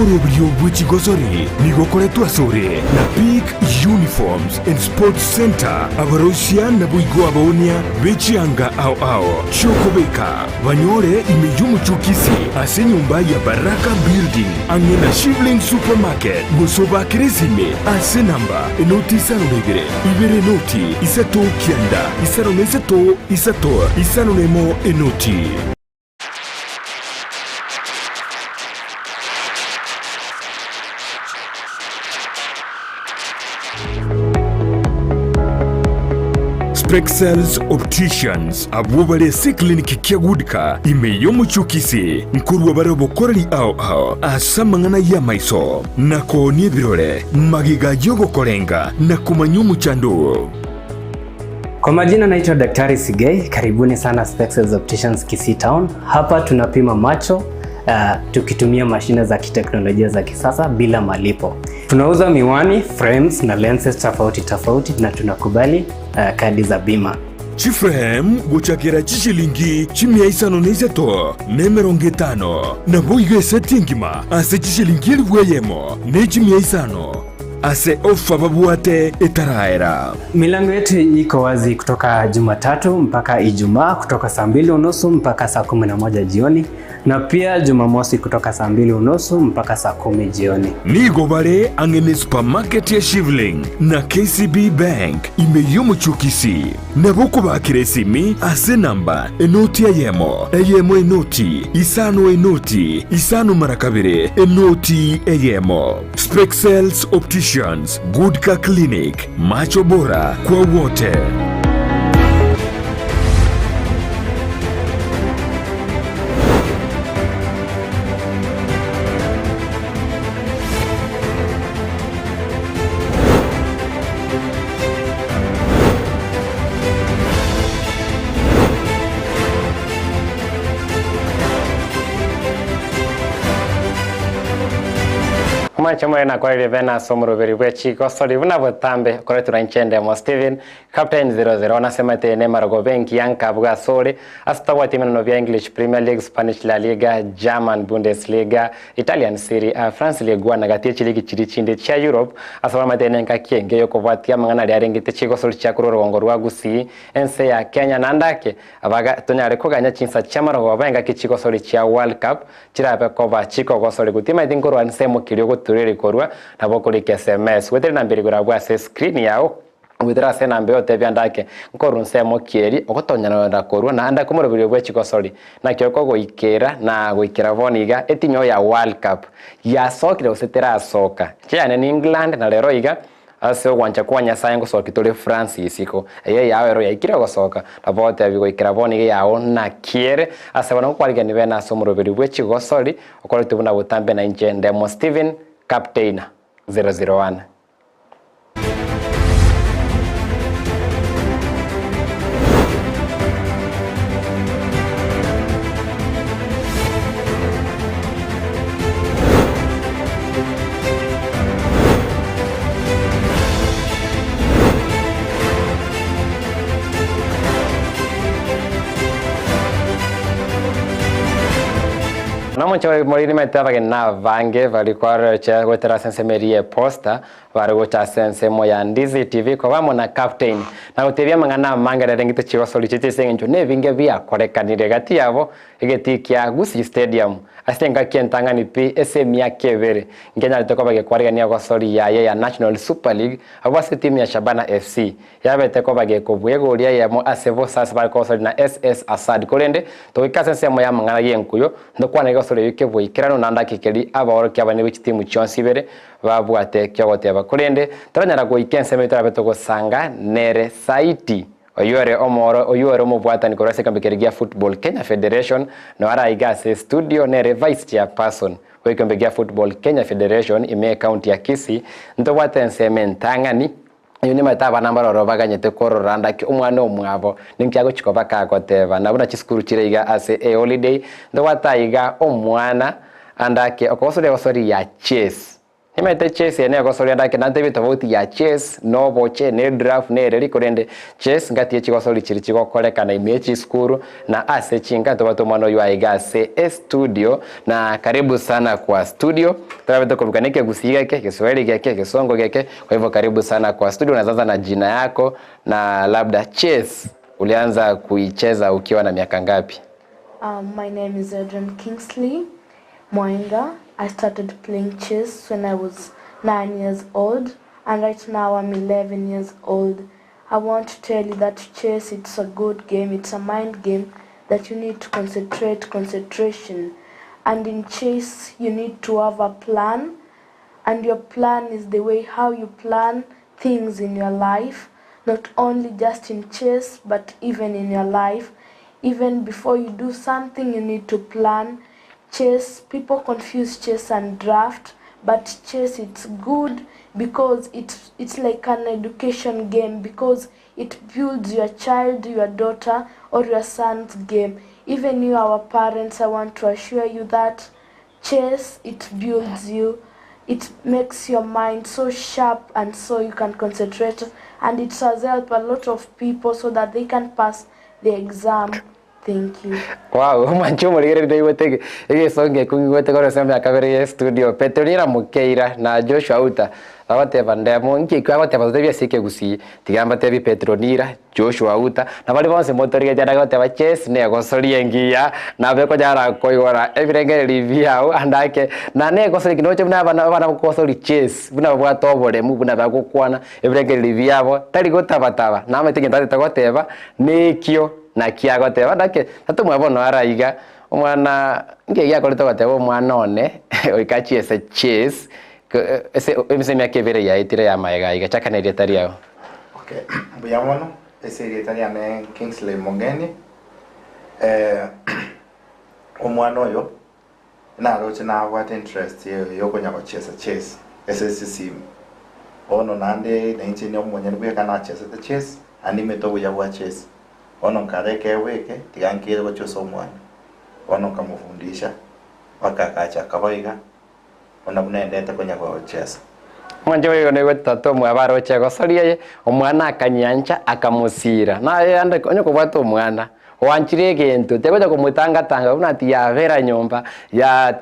Omoroberio bwe chigosori nigo okoretwe asore na Peak Uniforms and Sports Centre, abaroisia naboigo abaonia be chianga ao ao chi'okobeka, banyore ime y'omochie o Kisii ase enyomba ya Baraka Building ang'e na Shivling Supermarket, gose obakere esimi ase enamba enoti isano na ibere, ibere enoti, isato kianda, isano na isato, isato, isano na emo enoti. Spexels Opticians abwo bare ase eclinic kia Goodcar ime y'omochie o Kisii nkorwa bare obokoreri ao ao ase amang'ana y'amaiso na koonia ebirore magega y'ogokorenga na komanya omochando oo. Kwa majina naitwa Daktari Sigei, karibuni sana Spexels Opticians Kisii Town. Hapa tunapima macho uh, tukitumia mashine za kiteknolojia za kisasa bila malipo. Tunauza miwani, frames na lenses tofauti tofauti na tunakubali uh, kadi za bima. Chiframe gochakera chishilingi chimia isano na isato na emerongo etano, naboigo eseti engima ase chishilingi elifu eyemo ne chimia isano. Ase ofa babwate etaraera. Milango yetu iko wazi kutoka Jumatatu mpaka Ijumaa kutoka saa mbili unusu mpaka saa 11 jioni na pia Jumamosi kutoka saa mbili unusu mpaka saa kumi jioni. Nigo bare ang'e ne supermarket ya Shivling na KCB Bank ime y'omochie o Kisii. Nabo okobakera esimi ase enamba enoti eyemo, eyemo enoti, isano enoti, isano mara kabere, enoti eyemo. Spexels Opticians, Goodcar Clinic, Macho Bora kwa wote. Omwanche omonene nakoreire bene ase omoroberi bwe chigosori buna botambe okoretwe inche Ndemo Stephen, Captain 00 nase emete ene emarogoba engiya nkabuga asore ase tabwati emeneno bia English Premier League, Spanish La Liga, German Bundesliga, Italian Serie A, France Ligue 1 na gati ye chiligi chiria chinde chia Europe ase bamate nengaki engiya yokobwatia amang'ana aria arengete chigosori chia korwa orogongo rwa Gusii ense ya Kenya naende ake abaga tonyare koganya chinsa chiamarogoba engaki chigosori chia World Cup chirabe koba chikogosorigwa. Timaeti nkorwa ensemo keria ogotureria korwa nabo okorika sms goetera enamba ere igoro abwo ase escreen yao goetera ase enamba eye otebie ande ake nkorwa nsemo ki eri ogotonyerera korwa naende ake omoroberio bwe chigosori naki okogoikera na goikera bono iga etimu ya World Cup yasokire gose terasoka chiane ni England na rero iga Ase ogwancha kwa Nyasae ngosokia tore France isiko, eye eyao ero yaikire gosoka, nabo otebi goikera bono iga eyao naki ere, ase bono nkwarigani bene ase omoroberi bwe chigosori, okoretwe buna botambe na inche Ndemo Stephen, Captain 001. Nomonche more nimanyete abageni nabange bari kwaroche goetera ase ensemo eria y'eposta bare gocha ase ensemo ya Ndizi TV koba amo na Captain na gotebia amang'ana amange ararengete chigosori chiaito ase eng'encho nebinge biakorekanire gati yabo Egetii kia Gusii Stadium ase engaki entang'ani pi ase emiaka ebere nkenyarete koba gekwarigania egosori yaye ya National Super League abwo ase etimu ya Shabana FC yabete koba gekobua egori eyemo ase bosa ase bare kogosori na SS Assad korende togoika ase ensemo y'amang'ana y'enkuyo ntokwane egosori eyio keboikeranu naende akekeri abaorokia abanene be chitimu chionsi ibere babwate kiogoteba korende toranyara goika ensemo eyio torabe togosanga nere saiti Oyio ore omooro, oyio ore omobwatani korwa ase ekeombe keria gia Football Kenya Federation, noo araiga ase estudio nere Vice Chairperson bw'ekeombe gia Football Kenya Federation ime y'ecounty ya Kisii, ntobwate ensemo entang'ani, eyio nimaete abana mbaroro baganyete korora ndaki omwana omwabo ninki agochi koba kagoteba na buna chisukuru chire iga ase eholiday, ntobwate aiga omwana andake okogosoria egosori ya chess. Nimanyete chess eye negosoria ndake nantebie tofauti ya chess na oboche na edraft na ereri korende chess ngati ye chigosori chiria chigokorekana ime ye chisukuru na ase chinka ntobwate omwana oywo aiga ase estudio na karibu sana kwa studio torabe tokoruka na ekegusii geke, egeswahili geke, egesongo geke kwa hivyo karibu sana kwa studio unaeza anza na jina yako na labda chess ulianza kuicheza ukiwa na miaka ngapi? Um, my name is Adrian Kingsley Mwainga. I started playing chess when I was 9 years old and right now I'm 11 years old. I want to tell you that chess it's a good game, it's a mind game that you need to concentrate, concentration. And in chess you need to have a plan and your plan is the way how you plan things in your life, not only just in chess but even in your life. Even before you do something you need to plan. Chess, people confuse chess and draft, but chess it's good because it's like an education game because it builds your child, your daughter or your son's game. Even you, our parents, I want to assure you that chess, it builds you. It makes your mind so sharp and so you can concentrate, and it has helped a lot of people so that they can pass the exam. Thank you. Wow, mwanche omorigereria naigwete egesongo ekio ngigwete korwa ase emiaka ebere ye studio. Petronila Mukeira na Joshua Outa bagoteba ndemo nki ekio agoteba totebie ase ekegusii tiga mbatebie Petronila, Joshua Outa na baria bonsi motorigetie ande agoteba chess negosoria engiya nabe ekonyara koigora ebirengererio biao ande ake na negosoria ki noche buna abana abana bagosoria chess buna babwate oboremu buna bagokwana ebirengererio biabo tari gotabataba namanyete egento atete goteba nekio Naki agoteba, Naki tatomwa bono ara iga, omwana, nki giakorete ogoteba omwana one goika achie ase chase, ase ase emiaka ebere yaetire ya magega iga, chaka nerieta riao. Okay, mbuya mono ase erieta riane Kingsley Mogeni. Omwana oyo naroche nabwate interest yokonya gochiesa chess ase esisimu. Bono naende nainche omonyene bweka nachesete chess, naende nimanyete obuya bwa chess. Bono nkare ekeegwa eke, tiga nkeire gochia ase omwana. Bono nkamofundisha, mpaka agachaka boiga, buna buna endete konya gochesa. Mwanche oyo nigo tata omwabo aroche egosoria eye, omwana akanyiancha, akamosiira. Naye ande onye kobwata omwana, oanchire egento, tegocha komotangatanga buna ati yabera nyomba, ya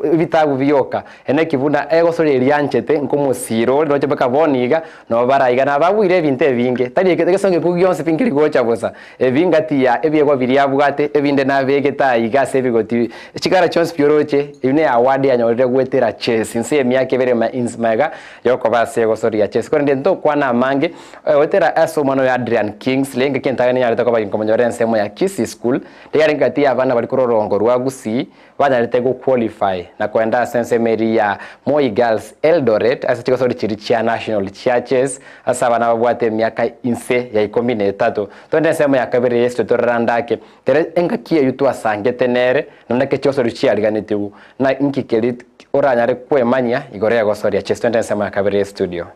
ebitabu bioka, eneki buna egosoria eria anchete, nkomosiira ore roche mpaka bono iga, nabo baraiga nababuire ebinto ebinge, tari egesongo ekio gionsi pi nkeri gocha bosa, ebi ngati ya ebiegwa biria abwate, ebinde nabegete aiga ase ebigoti, chikara chionsi pi oroche, eyio ne award yanyorire goetera chess inse y'emiaka ebere magega yokoba ase egosoria chess. Korende ntokwana amange, goetera ase omwana oyo Adrian Kingsley, engaki entang'ani ninyarete koba ginkomonyora ensemo ya Kisii School, riarenge gati y'abana baria korwa orongo rwa Gusii, banyarete go qualify na koenda ase ensemo eria ya Moi Girls Eldoret ase chigosori chiria chia national chia chess ase abana babwate emiaka inse ya ikomi na etato. Twende ensemo ya kabere yesu tororande ake kere engaki eyio twasangete nere naende eke chigosori chiariganetigwe na inki keri oranyare kwemanyia igoro ya chess. Twende ensemo ya kabere ye studio.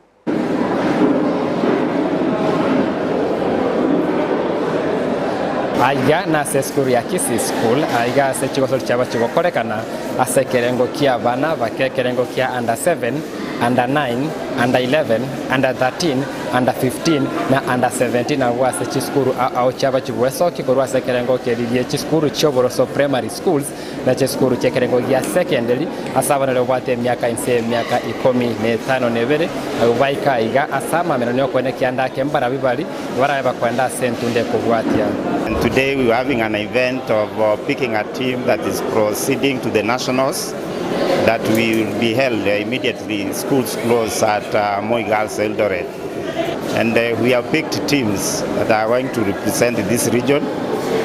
Aiga nase esukuru ya Kisii School, aiga ase chigosori chiabo chigokorekana ase ekerengo kia abana bake ekerengo kia under 7, under 9, under 11, under 13, under 15 na under 17 abwo ase chisukuru ao chiaba chigwesokia korwa ase ekerengo keria gie chisukuru chi'oboroso primary schools na chisukuru chi'ekerengo gia secondary ase abana baria babwate emiaka inse y'emiaka ikomi na etano na ebere, abwo baika aiga ase amamenano y'okoenda kianda ake mbarabwo bari barabe bakoenda ase entunda ekobwatia. And today we were having an event of picking a team that is proceeding to the nationals that will be held immediately schools close at Moi Girls Eldoret. And we have picked teams that are going to represent this region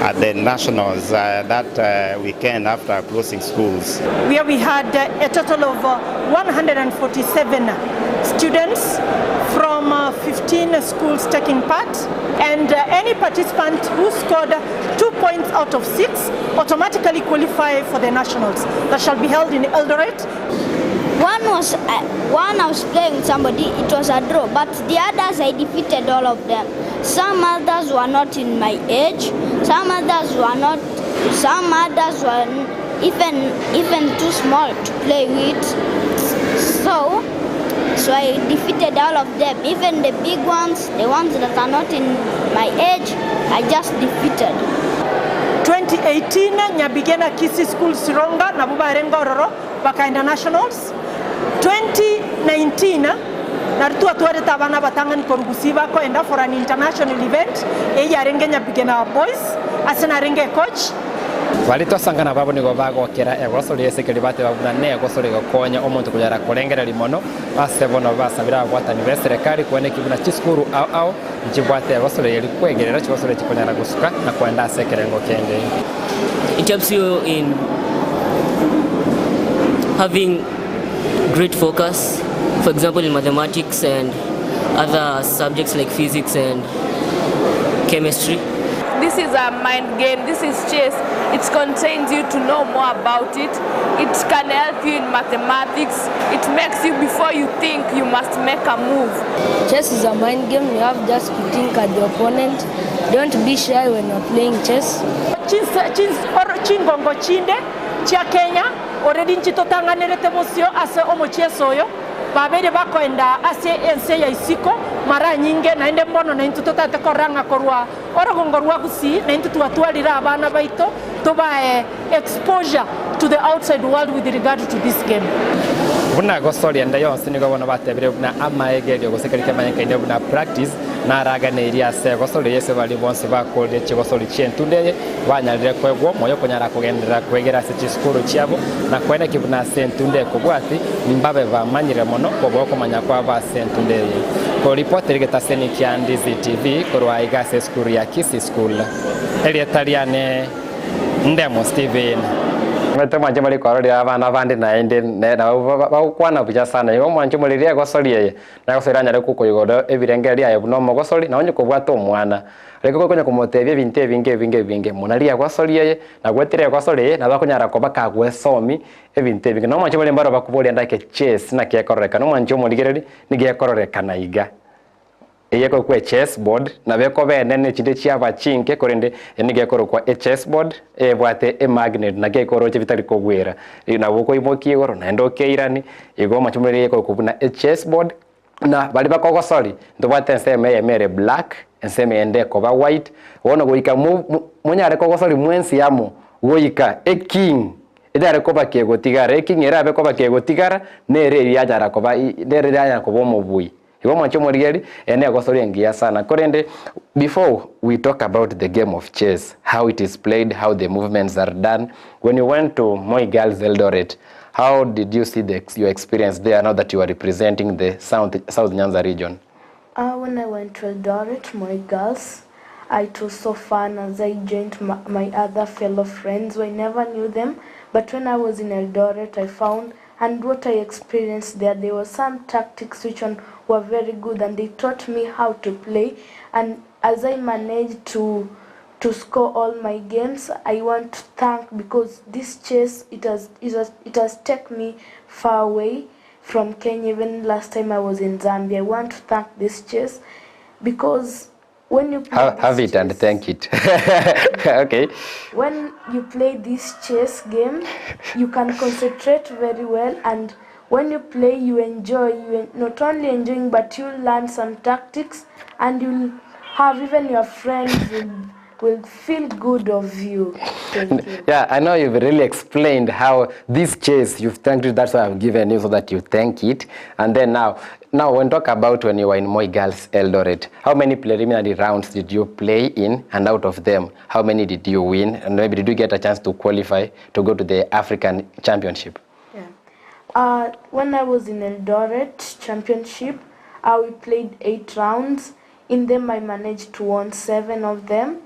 at the nationals that weekend after closing schools. Where we had a total of 147 students from 15 schools taking part, and any participant who scored 2 points out of 6 automatically qualify for the nationals that shall be held in Eldoret. One was one I was playing with somebody, it was a draw, but the others I defeated all of them. Some others were not in my age, some others were not, some others were even too small to play with. So So I defeated all of them, even the big ones, the ones that are not in my age, I just defeated. 2018 Nyabigena Kisii School Sironga nabwo barenge ororo bakaenda nationals. 2019 nario twatwarete abana abatang'ani korwa Gusii bakoenda for an international event eyio yarenge Nyabigena Boys ase narenge ecoach. Baria twasangana babo nigo bagokera egoso ri'ense keria bateba buna negoso rigokonya omonto konyara korengereria mono. Ase bono basabire ababwatani b'eserekari koenekia buna chisukuru ao ao nchibwate egoso riria rikwegerera chigoso riria chikonyara gosuka na koenda ase ekerengo kende. It helps you in having great focus, for example in mathematics and other subjects like physics and chemistry. This is a mind game, this is chess, it contains you to know more about it, it can help you in mathematics, it makes you before you think you must make a move. Chess is a mind game, you have just to think at the opponent, don't be shy when you're playing chess. Chingongo chinde chia Kenya already nchitotang'anerete bosio ase omochieso oyo, babeire bakoenda ase ense ya isiko mara nyinge, naende mbono naintwe totagete korora ng'a korwa Orogongo rwa Gusii naintwe twatwarire abana baito tobae exposure to the outside world with regard to this game. Buna gosoria ende yonsi nigo bono batebire buna amaegerio gose keria kiamanyekanire buna practice naraganeirie ase egosoria eye ase baria bonsi bakorire chigosori chi'entunda eye banyarire koegwa omoyo konyara kogenderera kwegera ase chisukuru chiabo na koenekia buna ase entunda ekobwati mbabe bamanyire mono kobua okomanya kwabo ase entunda eye. Koripotera egetaseni kia Ndizi TV korwa aiga ase esukuru ya Kisii School. Erieta riane Ndemo Stephen. Omanyete mwanche more kwarorera abana bande naende nabo bagokwana buya sana. Igo mwanche more riria egosori eye, na egosori eranyare kokoigora ebirengero riaye buna omogosori, na onye kobwate omwana. Reke konya komotebia ebinto ebinge ebinge ebinge, muna riria egosori eye, na goetera egosori eye, nabo akonyara koba kagwesomi ebinto ebinge. Na omwanche more mbaro bakoboria ndake chess naki ekororekana, omwanche omorigereri nigo ekororekana iga. Eye ekorokwa echess board, nabo ekoba enene chinde chiaba chinke, korende eye nigo ekorokwa echess board, ebwate emagnet naki ekoroche bitari kogwera. Nabo okoimokia igoro naende okeirani, igo omwanche omorigereri ekorokwa buna echess board. Na baria bakogosori, ntobwate ensemo eyemo ere black, ensemo eyende ekoba white, bono goika monyare kogosori mwensi amo, goika eking enyare koba kegotigara, eking erabe koba kegotigara, nere eria yanyara koba nere yanyara koba omobui. Igo mwanche omorigeri, eye negosori engiya sana. Korende before we talk about the game of chess, how it is played, how the movements are done, when you went to Moi Girls Eldoret, How did you see the, your experience there now that you are representing the South, South Nyanza region? Uh, when I went to Eldoret, my girls, it was so fun as I joined my, my other fellow friends who I never knew them. But when I was in Eldoret, I found and what I experienced there, there were some tactics which one were very good and they taught me how to play. And as I managed to to score all my games, I want to thank because this chess it has it has it has taken me far away from Kenya. Even last time I was in Zambia, I want to thank this chess because when you play have, have it and thank it. Okay. When you play this chess game, you can concentrate very well and when you play you enjoy you not only enjoying but you learn some tactics and you'll have even your friends will, will feel good of you. Thank you. Yeah, I know you've really explained how this chase, you've thanked it, that's why I've given you so that you thank it. And then now, now when talk about when you were in Moi Girls Eldoret, how many preliminary rounds did you play in? And out of them, how many did you win? And maybe did you get a chance to qualify to go to the African Championship? Yeah. When I was in Eldoret Championship, we played 8 rounds. In them, I managed to win 7 of them,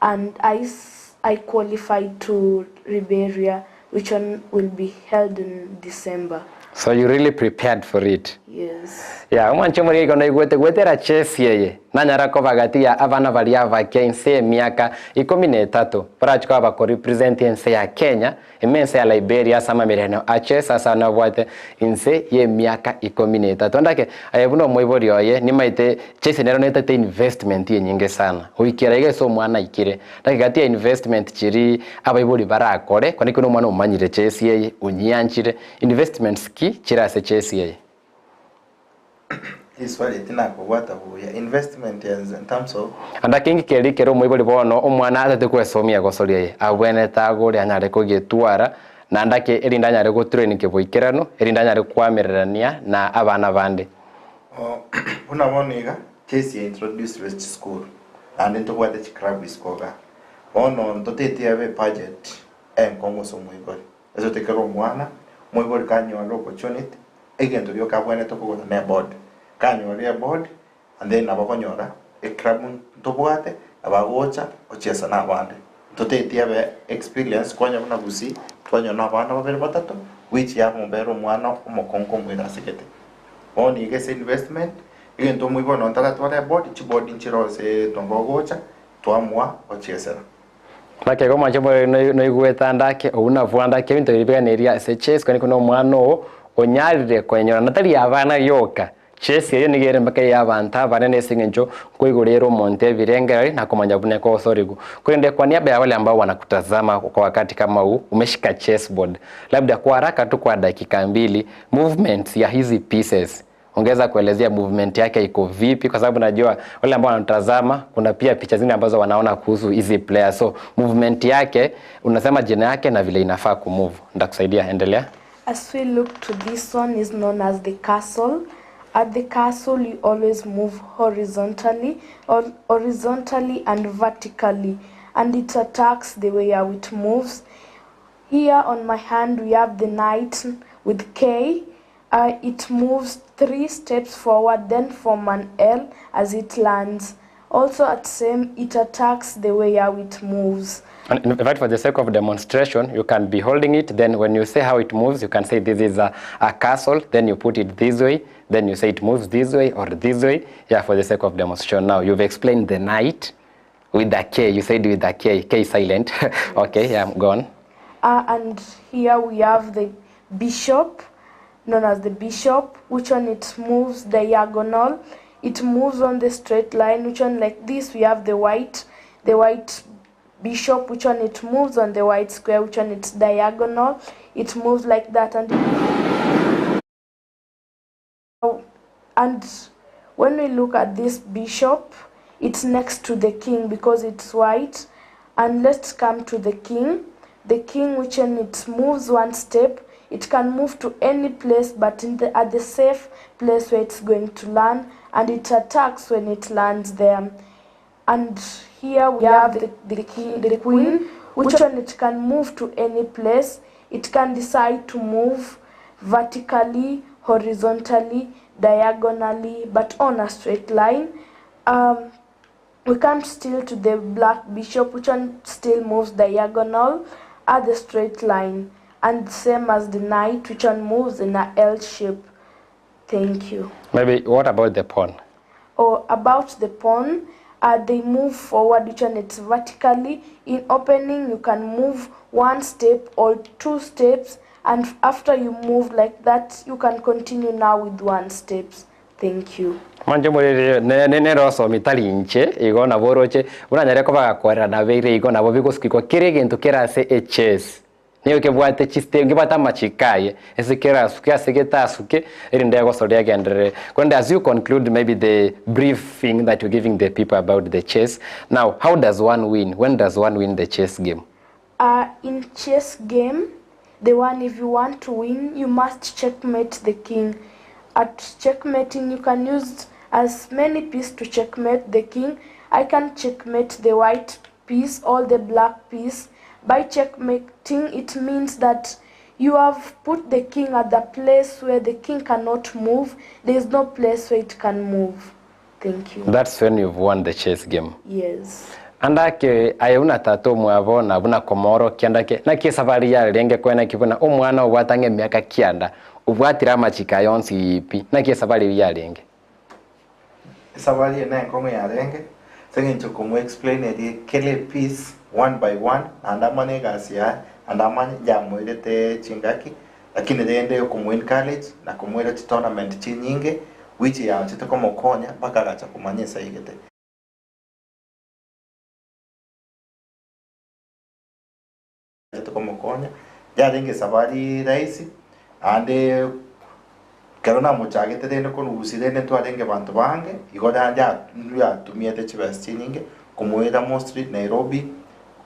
and I, I qualified to Riberia, which one will be held in December. So you really prepared for it? Yes. Yeah, omwanche omorege igo naigwete gwetera chess eye nanyara koba gati ya abana baria abake inse emiaka ikomi na etato barachi koba bako represent ense ya Kenya ime ense ya Liberia ase amamererano a chess ase nabwate inse ye emiaka ikomi na etato. Ndake aye buna omoibori oye nimaete chess nero netete investment enyinge sana goikera iga ase omwana aikire. Ndake gati ya investment chiri abaibori barakore kwane ekero omwana omanyire chess eye onyianchire investments ki chire ase chess eye? Riswali tinakobwata buya, investment in terms of. Anda kinki keri kere omoibori bono omwana atete kwesomia gosoria eye abwenerete agore anyare kogetwara, naende ake erinde anyare gotrain keboikeranu, erinde anyare koamererania na abana bande. Buna bono iga, chess ya introducirwe chisukuru, naende ntobwate chiclub isiko igaa. Bono ntoteti ebe ebudget enkong'u ase omoibori. Ase otekere omwana, omoibori kanyore opportunity, egento gioka abwenerete kogora ne eboard. Kanyora eboard, and then nabo akonyora eclub ntobwate, nabo agocha gochiesa na abande. Ntoteti ebe experience kwanyora buna gusii, twanyora na abana babere batato, which yamobera omwana omokongu komoira ase gete. Bono iga ase investment, egento omoibori nonye taratwara eboard, chiboard nchire ase tonga ogocha, twamoa gochiesera. Naki igo mwanche more noigwete ande ake, obwo nabwo ande ake ebinto biria biganeria ase chess, kwani buna omwana oo onyarire koenyora na tari abana rioka. Chess eyio nigo ere mpaka ey'abanto abanene ase eng'encho nkoigoro ere omonto ebirengereri na komanya buna ekogosorigwa. Korende kwa niaba ya wale ambao wanakutazama kwa wakati kama huu, umeshika chess board, labda kwa haraka tu kwa dakika mbili, movements ya hizi pieces Ungeweza kuelezea movement yake iko vipi? Kwa sababu najua wale ambao wanatazama kuna pia picha zingine ambazo wanaona kuhusu hizi player, so movement yake unasema jina yake na vile inafaa kumove. Nitakusaidia, endelea. As we look to this one is known as the castle. At the castle you always move horizontally, or horizontally and vertically, and it attacks the way how it moves. Here on my hand we have the knight with K. Uh, it moves three steps forward then form an L as it lands. Also at same it attacks the way how it moves. And in fact, for the sake of demonstration, you can be holding it. Then when you say how it moves, you can say this is a, a castle. Then you put it this way. Then you say it moves this way or this way. Yeah, for the sake of demonstration. Now, you've explained the knight with the K. You said with the K. K is silent. Okay, yeah, I'm gone. Uh, and here we have the bishop, known as the bishop, which one it moves diagonal. It moves on the straight line, which one like this we have the white, the white bishop, which one it moves on the white square, which one it's diagonal. It moves like that and and when we look at this bishop, it's next to the king because it's white. And let's come to the king. The king, which when it moves one step, it can move to any place, but in the, at the safe place where it's going to land, and it attacks when it lands there. And here we have the, the, king, the queen, which one it can move to any place. It can decide to move vertically, horizontally, diagonally, but on a straight line. Um, we come still to the black bishop, which one still moves diagonal at the straight line, and same as the knight, which one moves in a L shape. Thank you. Maybe what about the pawn? Or about the pawn, uh, they move forward, which one it's vertically. In opening, you can move one step or two steps, and after you move like that, you can continue now with one steps. Thank you. Manje morere nerosomi tari inche igo nabo oroche buna koba gakwarera nabeire igo nabo bigosukigwa kere egento kere ase echess nigo kebwate chiste kebwate amachiko aye ase kerasuke ase getasuke erinde egosoria egenderere. Korende as you conclude maybe the briefing that you're giving the people about the chess, now how does one win? When does one win the chess game? Uh, in chess game, the one if you want to win, you must checkmate the king. At checkmating, you can use as many pieces to checkmate the king. I can checkmate the white piece or the black piece. By checkmating, it means that you have put the king at the place where the king cannot move. There is no place where it can move. Thank you. That's when you've won the chess game. Yes. Andake aye buna tata omwabo na buna komorokia ndake naki esafari yarenge kwena ki buna omwana obwate ng'a emiaka kianda obwatire amachiko aya onsi pi naki esafari eywo yarenge. Esafari eye nenkong'u yarenge ase eng'encho komo explain eria kera epiece one by one naende amanye egasi yaye naende amanye yamoirete chingaki lakini rende okomo encourage na komoira chitournament chinyinge which yachete komokonya mpaka agacha komanya esaigete. Yachete komokonya yarenge esabari rahisi naende. Ekero namochagete rende korwa gusii rende ntwarenge abanto bange, igo rende yatumiete chibesa chinyinge komoira mostly Nairobi,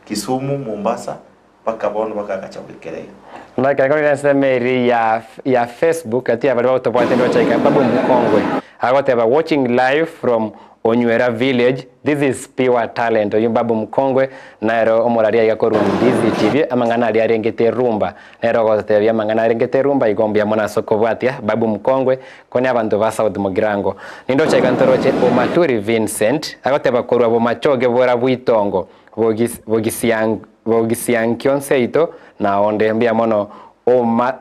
Kisumu, Mombasa, mpaka bono bakagacha goikera iga. Naki ekero ere ensemo eria ya ya Facebook gati ya baria bagotobwatia ndoche iga Babu Mkongwe agoteba watching live from Onywera village this is pure talent oyio Babu Mkongwe nere omoraria iga korwa Ndizi TV amang'ana aria arengete erumba nere ogototebia amang'ana arengete erumba igo mbuya mono ase okobwatia Babu Mkongwe konya abanto ba South Mugirango nindoche iga ntoroche Omaturi Vincent agoteba korwa Bomachoge bora bwitongo Bogisiankio nseito na onde. Mbuya mono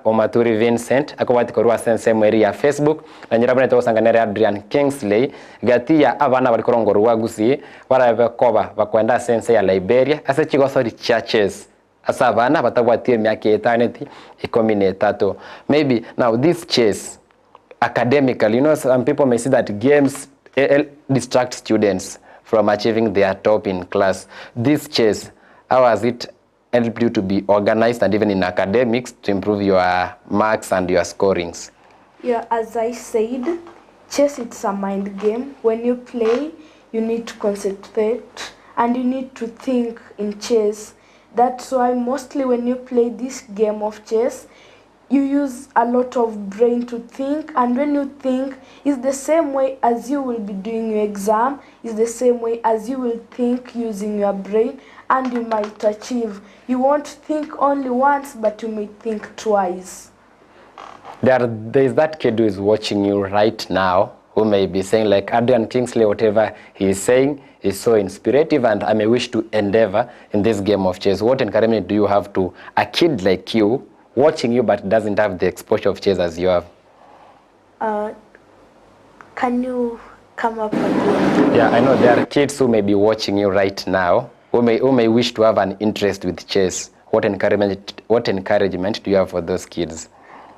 Omaturi Vincent akobwati korwa ase ensemo eria ya Facebook na nyirabonete gosanga nere Adrian Kingsley gati ya abana bari korongorwa Gusii barabe koba bakoenda ase ense ya Liberia ase chigosori chia chess ase abana batabwati emiaka etaneti ikomi na etato maybe now this chess academically you know some people may see that games distract students from achieving their top in class this chess how has it helped you to be organized and even in academics to improve your marks and your scorings? Yeah, as I said, chess it's a mind game. When you play, you need to concentrate and you need to think in chess. That's why mostly when you play this game of chess, you use a lot of brain to think, and when you think, it's the same way as you will be doing your exam, it's the same way as you will think using your brain, and you might achieve. You won't think only once, but you may think twice. There, there is that kid who is watching you right now who may be saying like Adrian Kingsley, whatever he is saying is so inspirative and I may wish to endeavor in this game of chess. What encouragement do you have to a kid like you watching you but doesn't have the exposure of chess as you have? Can you come up again? Yeah, I know there are kids who may be watching you right now who may wish to have an interest with chess. What encouragement do you have for those kids?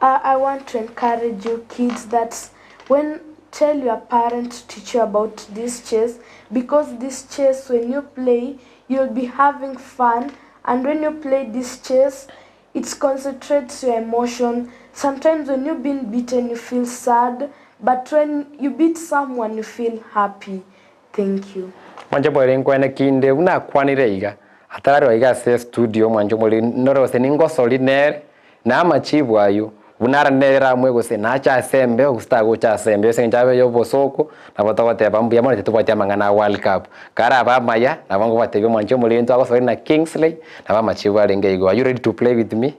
I want to encourage you kids that when tell your parents to teach you about this chess, because this chess, when you play, you'll be having fun, and when you play this chess, it concentrates your emotion. Sometimes when you've been beaten, you feel sad, but when you beat someone, you feel happy. Thank you. Mwancho bwere nkwene kinde unakwanire iga atararwa iga ase studio mwancho muri norose ningosori nere na amachibu ayo bunara nere amwe gose nacha asembe ogusita gocha asembe ase nchabe yobosoko nabo togoteba mbuya mono tubwate amang'ana a World Cup kara abamaya nabo ngobatebia mwancho muri ntwa gosori na Kingsley nabo amachibu arenge igo. Are you ready to play with me?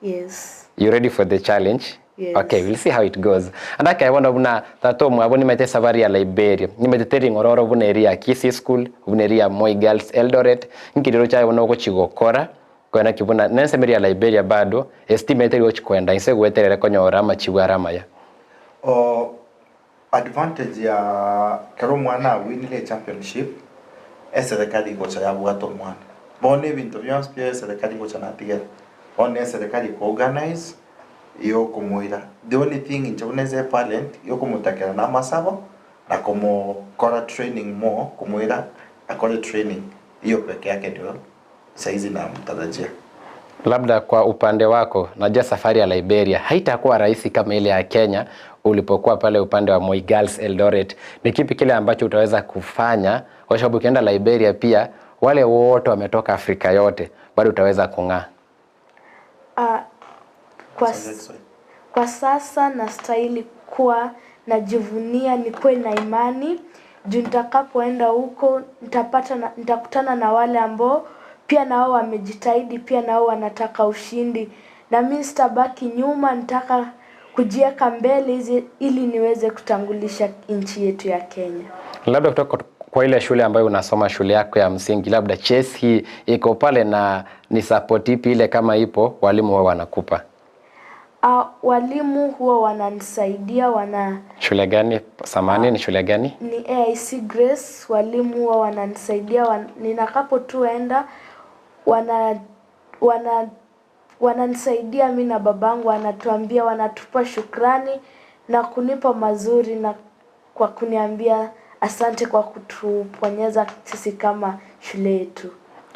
Yes. You ready for the challenge? Yes. Okay, we'll see how it goes. And akayabona buna tato mwabo nimete safari ya Liberia. Nimete teri ngororo buna area Kisii School, buna area Moi Girls Eldoret. Nkiriro chayo buna ogochigokora. Kwena kibuna nense meri ya Liberia bado estimate ri gochikwenda inse gweterere konyora amachibu aramaya. O advantage ya kero mwana winile championship eserikali gocha yabwata omwana. Bono ebinto bionsi bia eserikali gocha natigera. Bono eserikali ko organize yokomoira. The only thing inche buna ase parent yokomotakera na amasabo na komokora training more, komoira akore training hiyo peke yake ndio saizi namtarajia. Labda kwa upande wako, najua safari ya Liberia haitakuwa rahisi kama ile ya Kenya ulipokuwa pale upande wa Moi Girls Eldoret. Ni kipi kile ambacho utaweza kufanya kwa sababu ukienda Liberia pia wale wote wametoka Afrika yote bado utaweza kung'aa? Kwa sasa nastahili kuwa najivunia, nikuwe na imani juu nitakapoenda huko nitakutana na wale ambao pia nao wamejitahidi, pia nao wanataka ushindi, na mimi sitabaki nyuma, nitaka kujiweka mbele hizi ili niweze kutangulisha nchi yetu ya Kenya. Labda kutoka kwa ile shule ambayo unasoma, shule yako ya msingi, labda chess hii iko pale na ni support ipi ile kama ipo walimu wao wanakupa? Walimu huwa wananisaidia, Shule gani? Samani, ni shule gani? Ni AIC Grace. Walimu huwa wananisaidia, ninakapo tu enda wananisaidia mimi na babangu, wanatuambia, wanatupa shukrani na kunipa mazuri na kwa kuniambia asante kwa kutuponyeza sisi kama shule yetu.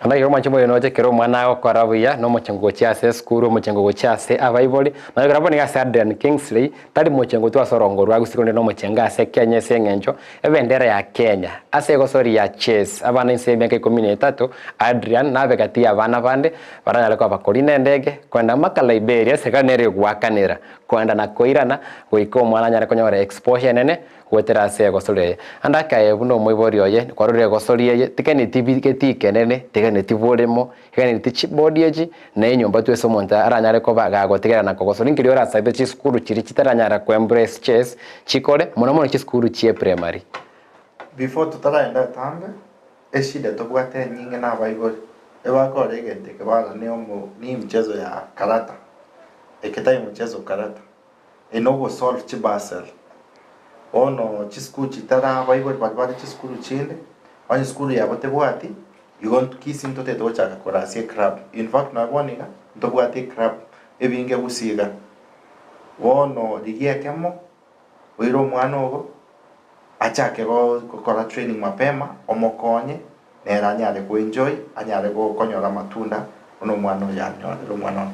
Naki omwanche moyo noche ekero omwana agokora buya, na omochengo gochia ase esukuru, omochengo gochia ase abaibori, nonya ekero bono iga ase Adrian Kingsley, tari mochengo tu ase orongo rwa Gusii korende nomochengo ase Kenya ase eng'encho ebendera ya Kenya ase egosori ya chess abana inse y'emiaka ikomi na etato, Adrian nabe gati y'abana bande baranyare koba bakorina endege koenda mpaka Liberia, eserikari nere egoakanera koenda na koirana goika omwana anyare konyora exposure enene Goetera ase egosori eye. Ande akaye buna omoibori oye, kwarorire egosori eye, tiganeti getii kenene, tiganeti boremo, tiganeti chibodi echi, na enyomba twese omonto aranyare koba gagotigera na kogosori. Nkeria orasabe chisukuru chiria chitaranyara ko embrace chess chikore, mono mono chisukuru chie primary. Before totaraenda atambe, eshida tobwate enyinge na abaibori, ebakora egento eke bara ne omo ni mchezo ya karata, eke tari mchezo karata. Eye nogosolve chibasel. Bono chisukuru chitara abaibori baria bare chisukuru chinde, onye esukuru yabo tebwati, igo Kisii ntotagete gochaka korasia eclub. In fact nonye bono iga, ntobwate eclub ebinge gusii iga. Bono rigia ekemo, oire omwana ogo, achake gokora training mapema, omokonye, nere anyare koenjoy, anyare konyora amatunda buna omwana oyo anyorire omwana one.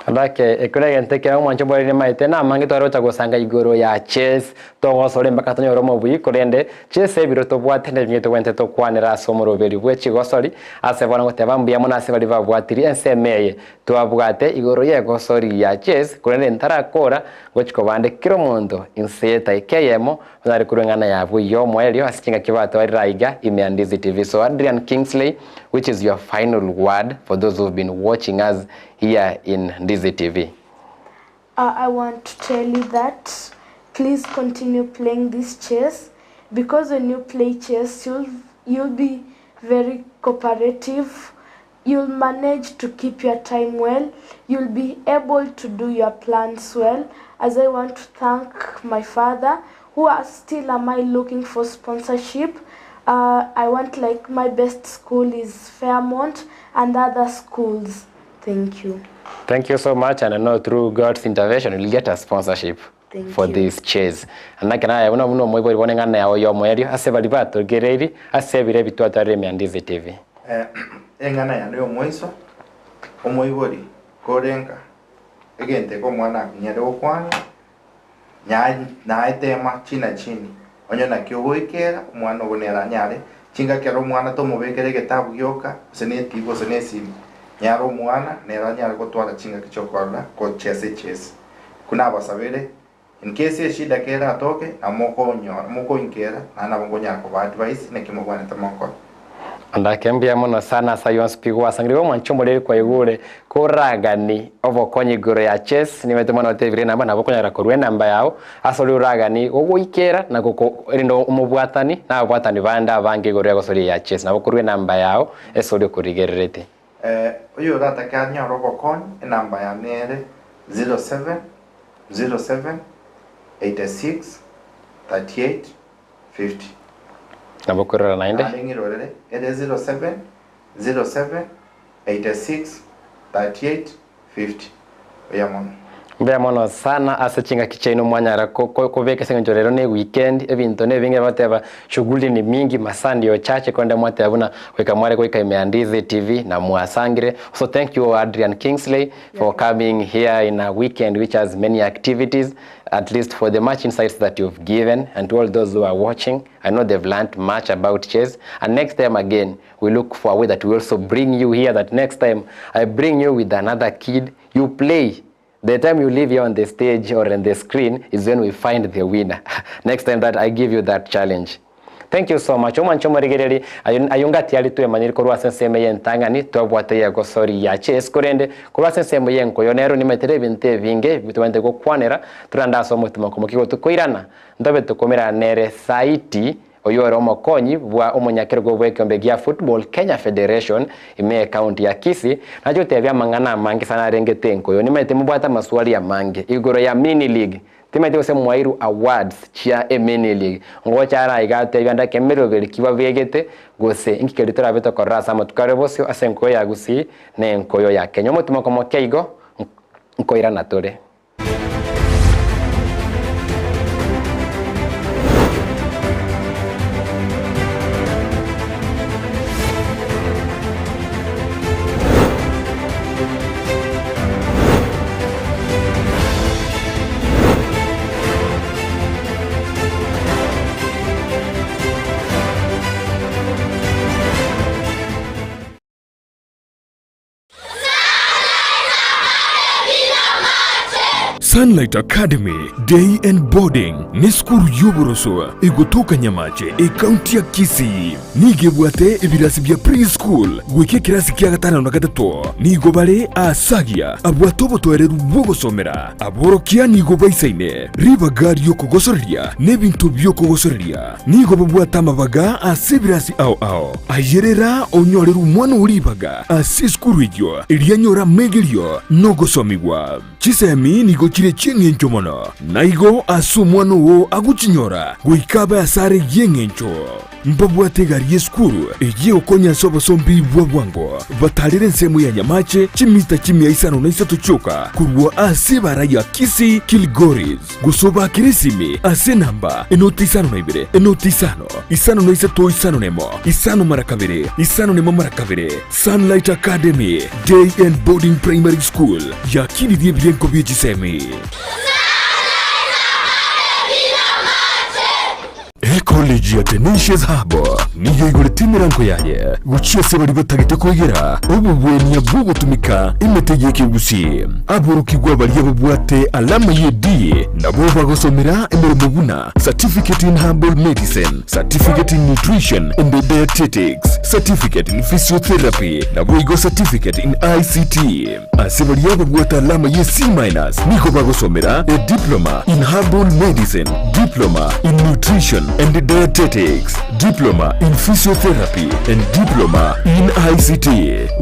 Gaki, ekio negento ekere omwancho bwarire maete namange tware gocha gosanga igoro ya chess, togosore mpaka tonyore omobui, korende chess ebiro tobwate nebinge tobwenerete tokwanere ase omoroberi bwe chigosori, ase bono ngoteba mbuya mono ase baria babwatirie ensemo eye twabwate igoro yegosori ya chess, korende ntarakora ngochi kobande kera omonto inse yetaika eyemo Onyare korwa eng'ana yabo y'omoerio ase chingaki batwarire aiga ime ya Ndizi TV. So Adrian Kingsley, which is your final word for those who've been watching us here in Ndizi TV? I want to tell you that please continue playing this chess because when you play chess you'll, you'll be very cooperative you'll manage to keep your time well you'll be able to do your plans well as i want to thank my father who are still am i looking for sponsorship uh, i want like my best school is fairmont and other schools thank you Thank you so much, and I know through God's intervention you'll get a sponsorship Thank for you. this chase. Naki naye buna buna omoibori bono eng'ana yao y'omoerio ase baria batogereiri ase ebiro ebi twatwarire ime ya Ndizi TV. Eng'ana yane y'omoiso, omoibori korenga egento eke omwana akonyare gokwana, naetema china chini, onye naki ogoikera omwana ogo nere anyare, chingaki ere omwana tomobekera egetabu gioka, gose ne etibi gose ne esimi, nyara omwana nere anyare gotwara chingaki chiokorora gochesa echesi. Buna abasabere, in case eshida keratoke, nabo mokonyora, mokoinkera, naende nabo nkonyara koba advise naki mobwanete mokore. Ndake mbuya mono sana ase ayio onsi pi gwasangire omwancho omoreri kwaigure koragani obokonyi igoro ya chess nimanyete mwana otebire enamba nabo okonyara korwa enamba yao ase oria oragani gogoikera na goko erinde omobwatani na ababwatani bande abange igoro ya gosoria ya chess nabo okorwa enamba yao ase oria okorigerereti. Oyoratake anyore obokonyi, enamba yane ere 07 07 86 38 50. Nabo okorora naende. Naende ng'irorere, ere 07 07 86 38 50. Buya mono. Mbuya mono sana ase chingaki chiaino mwanyara kobeka ase eng'encho rero ne weekend ebinto nebinge bagoteba shughuli ni mingi masaa ndio chache korende mwateba buna goika mware goika ime ya Ndizi TV na mwasangire so thank you Adrian Kingsley for coming here in a weekend which has many activities at least for the much insights that you've given and to all those who are watching I know they've learnt much about chess and next time again we look for a way that we also bring you here that next time I bring you with another kid you play the time you leave here on the stage or on the screen is when we find the winner next time that I give you that challenge Thank you so much. Omwanche omorigereri ayo ngati ari twemanyire korwa ase ensemo eye entang'ani twabwate yegosori ya chess korende korwa ase ensemo y'enkoyo nero nimaetere ebinto ebinge tobwenerete gokwanera torande ase omotima komokia igo tokoirana ntobe tokomerana nere saiti Oyio ore omokonyi bwa omonyakerogo bw'ekeombe gia Football Kenya Federation ime y'ecounty ya Kisii, nache gotebia amang'ana amange sana arengete enkoyo. Nimaete mobwate amaswali amange igoro ya mini league. Timaeti gose mwairwe awards chia emini league. Ngocha are aiga atebie ande ekemeroberi ki babegete gose inki keria torabe tokorora ase amatuko are bosio ase enkoyo ya Gusii na enkoyo ya Kenya. Omotima komokia igo nkoirana tore. Sunlight Academy Day and Boarding nesukuru y'oboroso egotoka Nyamache, ekaunti ya Kisii. Nigo ebwate ebirasi bia pre-school goika ekerasi kia gatano na gatato. Nigo bare aasagia abwate obotoereru bw'ogosomera. Aborokia nigo baisaine ribaga ri'okogosoreria na ebinto bi'okogosoreria. Nigo babwate amabaga ase ebirasi ao ao. Ayerera onyorere omwana oo ribaga ase esukuru eyio, erio anyore amegerio na ogosomigwa. Chisemi nigo chire chi'engencho mono, na igo ase omwana oo agochinyora goika abe asare y'engencho. Mbabwate egari y'esukuru eyio egokonya ase obosombi bwa bwango, batarere ensemo ya Nyamache chimita chimia isano na isato chioka korwa ase ebara ya Kisii Kilgoris, gose obakere esimi ase enamba enoti isano na ibere enoti isano isano na isato isano na emo isano mara kabere isano na emo mara kabere. Sunlight Academy Day and Boarding Primary School yakinirie ebirengo bie chisemi. Ecollege ya Tenacious Hub nigo igorete emerango yaye gochia ase baria batagete koegera obobwania bw'ogotumeka emete y'ekegusii. Aborokigwa baria babwate alama ye D nabo bagosomera emeremo buna Certificate in Herbal Medicine, Certificate in Nutrition and Dietetics, Certificate in Physiotherapy naboigo Certificate in ICT. Ase baria babwate alama ye C minus nigo bagosomera a Diploma in Herbal Medicine, Diploma in Nutrition and Dietetics, Diploma in Physiotherapy and Diploma in ICT.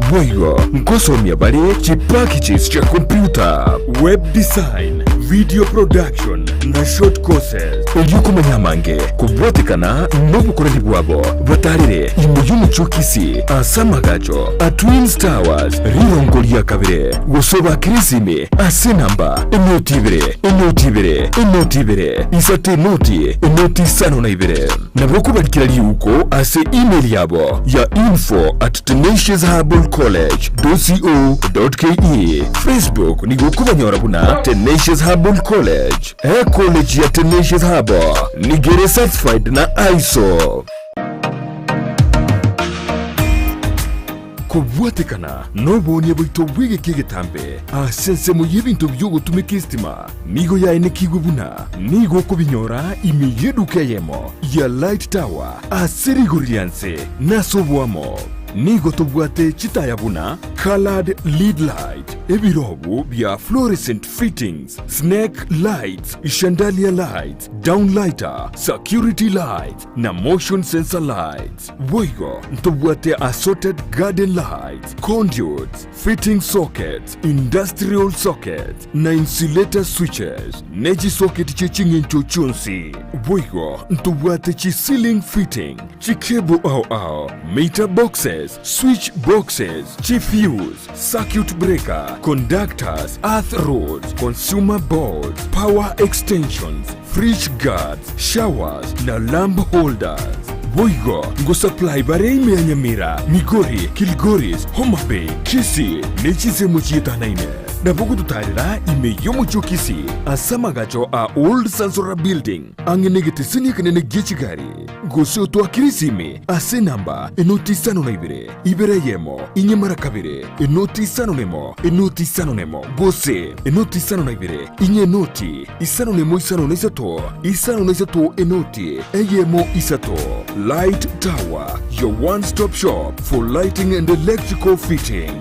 Boigo nkosomia bare chipackages chia computer, web design, video production na short courses. Erio komanya amange kobwatekana nobokoreri bwabo, batarere ime y'omochie o Kisii ase amagacho a Twins Towers rirongo ria kabere, gose obakere esimi ase enamba enoti ibere enoti ibere enoti ibere isato enoti enoti isano na ibere. Nabo okobarikera riuko ase email yabo ya info at tenaciousherbalcollege dot co dot ke. Facebook nigo okobanyora buna Tenacious Herbal College. Ecollege ya Tenacious Herbal nigo ere certified na ISO. Kobwatekana noboonia bwaito bw'egeka egetambe ase ensemo y'ebinto bi'ogotumeka esitima nigo yaenekigwe buna nigo okobinyora ime y'eduka eyemo ya Light Tower ase rigori ria nse na ase oboamo. Nigo tobwate chitaya buna coloured lead light, ebirobu bia fluorescent fittings, snake lights, chandelier lights, downlighter, security lights na motion sensor lights. Boigo ntobwate assorted garden lights, conduits, fitting sockets, industrial sockets, na insulator switches, ne chisocket chie ching'encho chionsi. Boigo ntobwate chi ceiling fitting, chi cable ao ao, meter boxes, switch boxes, chi fuse, circuit breaker, conductors, earth rods, consumer boards, power extensions, fridge guards, showers na lamp holders. Boigo ngosupply bare ime ya Nyamira, Migori, Kilgoris, Homa Bay, Kisii ne chinsemo chietanaine. Nabo gototarera ime y'omochie o Kisii ase amagacho a Old Sansora Building ang'e negeteseni ekenene gie chigari. Gose otwakere esimi ase enamba enoti isano na ibere, ibere eyemo, inye mara kabere, enoti isano nemo, enoti isano nemo, gose enoti isano na ibere, inye enoti isano nemo isano na isato, isano na isato enoti eyemo isato. Light Tower, your one stop shop for lighting and electrical fitting.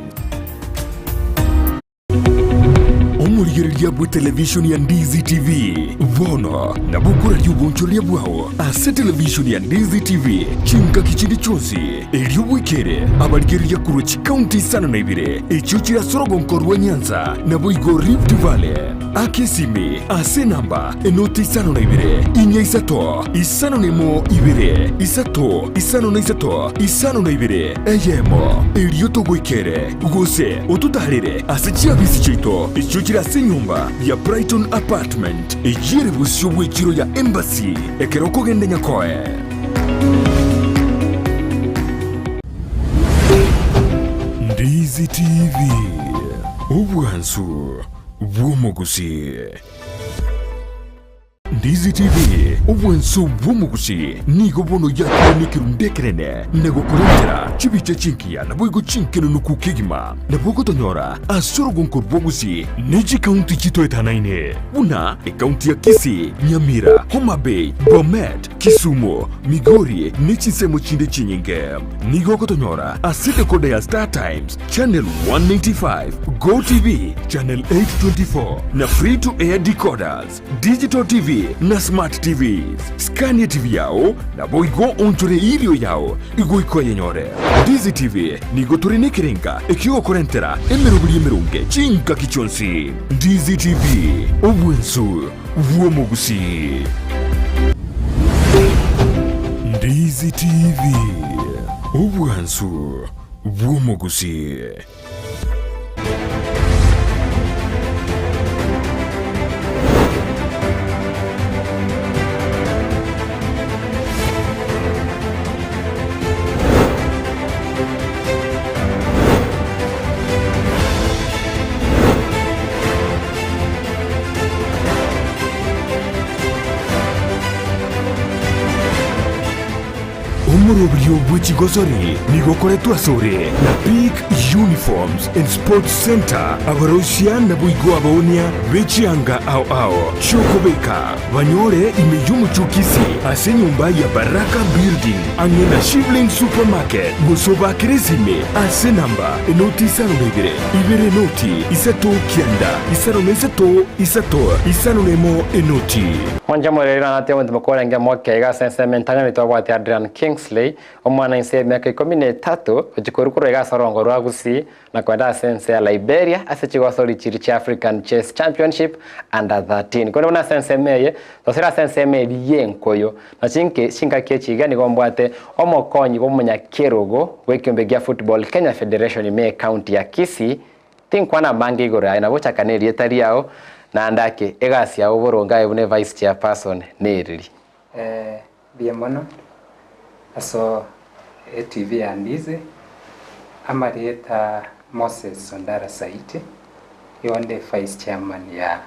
Omorigereria bw'etelevishoni ya Ndizi TV bono nabo okoraria obonchoreria bwao ase televishoni ya Ndizi TV chingaki chinde chionsi, erio bwekere abarigereria korwa chikaunti isano na ibere echio chire ase orogonko rwa Nyanza naboigo Rift Valley. Aka esimi ase enamba enoti isano na ibere inya isato isano na emo ibere isato isano na isato isano na ibere eyemo erio togoikere Gose ototaarere ase chiabisi chiaito echio chire ase enyomba ya Brighton Apartment, eyio ere bosio bw'echiro ya Embassy ekero okogenda Nyakoe. Ndizi TV, obwansu bw'omogusii. Ndizi TV, obwanso bw'omogusi, nigo bono yakire nekerundu ekenene na gokorentera chibicha chingiya naboigo chinkenunuku kegima. Nabo ogotonyora ase orogonko rw'ogusi ne chikaunti chitoetanaine buna ekaunti ya Kisii, Nyamira, Homa Bay, Bomet, Kisumu, Migori ne chinsemo chinde chinyinge. Nigo ogotonyora ase decoder ya Star Times, Channel 195, Go TV, Channel 824 na Free to Air decoders, Digital TV na Smart TVs. Skania TV yao naboigo onchore erio yao igoika oyenyore. Ndizi TV nigo tore nekerenga ekiogokorentera emeroberi emeronge chingaki chionsi. Ndizi TV, obwensu bw'omogusii. Ndizi TV, obwansu bw'omogusii. Omoroberio bwe chigosori nigo okoretwe asore na Peak Uniforms and Sports Centre, abaroisia naboigo abaonia be chianga ao ao chi'okobeka, banyore ime y'omochie o Kisii ase enyomba ya Baraka Building ang'e na Shivling Supermarket, gose obakere esime ase enamba enoti isano na ibere, ibere enoti, isato kianda, isano na isato, isato, isano na emo enoti. Mwanche morere nate omonto mokorenge moke iga ase ensemo entang'ani twabwate Adrian Kingsley, omwana inse y'emiaka ikomi na etato, ochia korwa korwa iga ase orongo rwa Gusii na kogenda ase ense ya Liberia ase chigosori chiria chia African Chess Championship Under 13. Korende buna ase ensemo eye, tosire ase ensemo eria y'enkoyo, na chinke chingaki echi iga nigo mbwate omokonyi bw'omonyakerogo bw'ekiombe gia Football Kenya Federation ime y'ecounty ya Kisii, Tinkwana amange igoro yaye, nabo chaka nerieta riao, naende ake egasi yao boronge aye buna evice chairperson nereri. Ee, mbuya mono aso etv ya Ndizi, amarieta Moses Ondara Saiti, igo nde vice chairman ya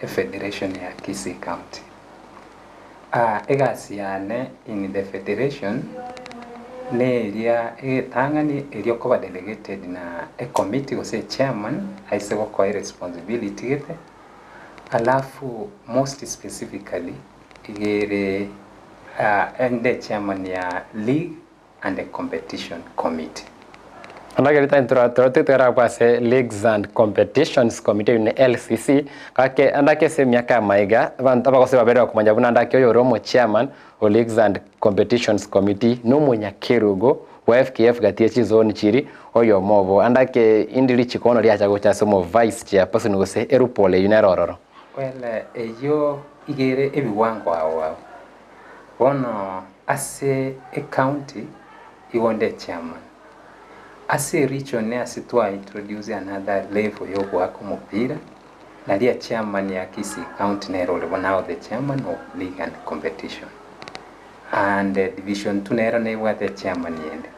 efederation ya Kisii County. Egasi yane in the federation neria egetang'ani eria okoba delegated na ecommittee gose echairman aise gokoa eresponsibility gete, alafu most specifically iga ere ende echairman ya league and the competition committee. Naende tore abwo ase Leagues and Competitions Committee eyio ne LCC, gake ande ake ase emiaka ya magega abanto abagosori babere bakomanya buna ande ake oyore omochairman o Leagues and Competitions Committee na omonyakerogo bwa FKF gati ye chizone chiri oyomo obo. Ande ake indi richiko bono riacha gocha ase omo vice chairperson gose erupole eyio nere ororo. Well eyio iga ere ebiwango ao ao. Bono ase ecounty igo nde chairman. Ase eregion ase twa introduce another level ya ogoaka omopira, naria chairman ya Kisii county nere ore bono now the chairman of league and competition. And division two nero nebwate echairman yende,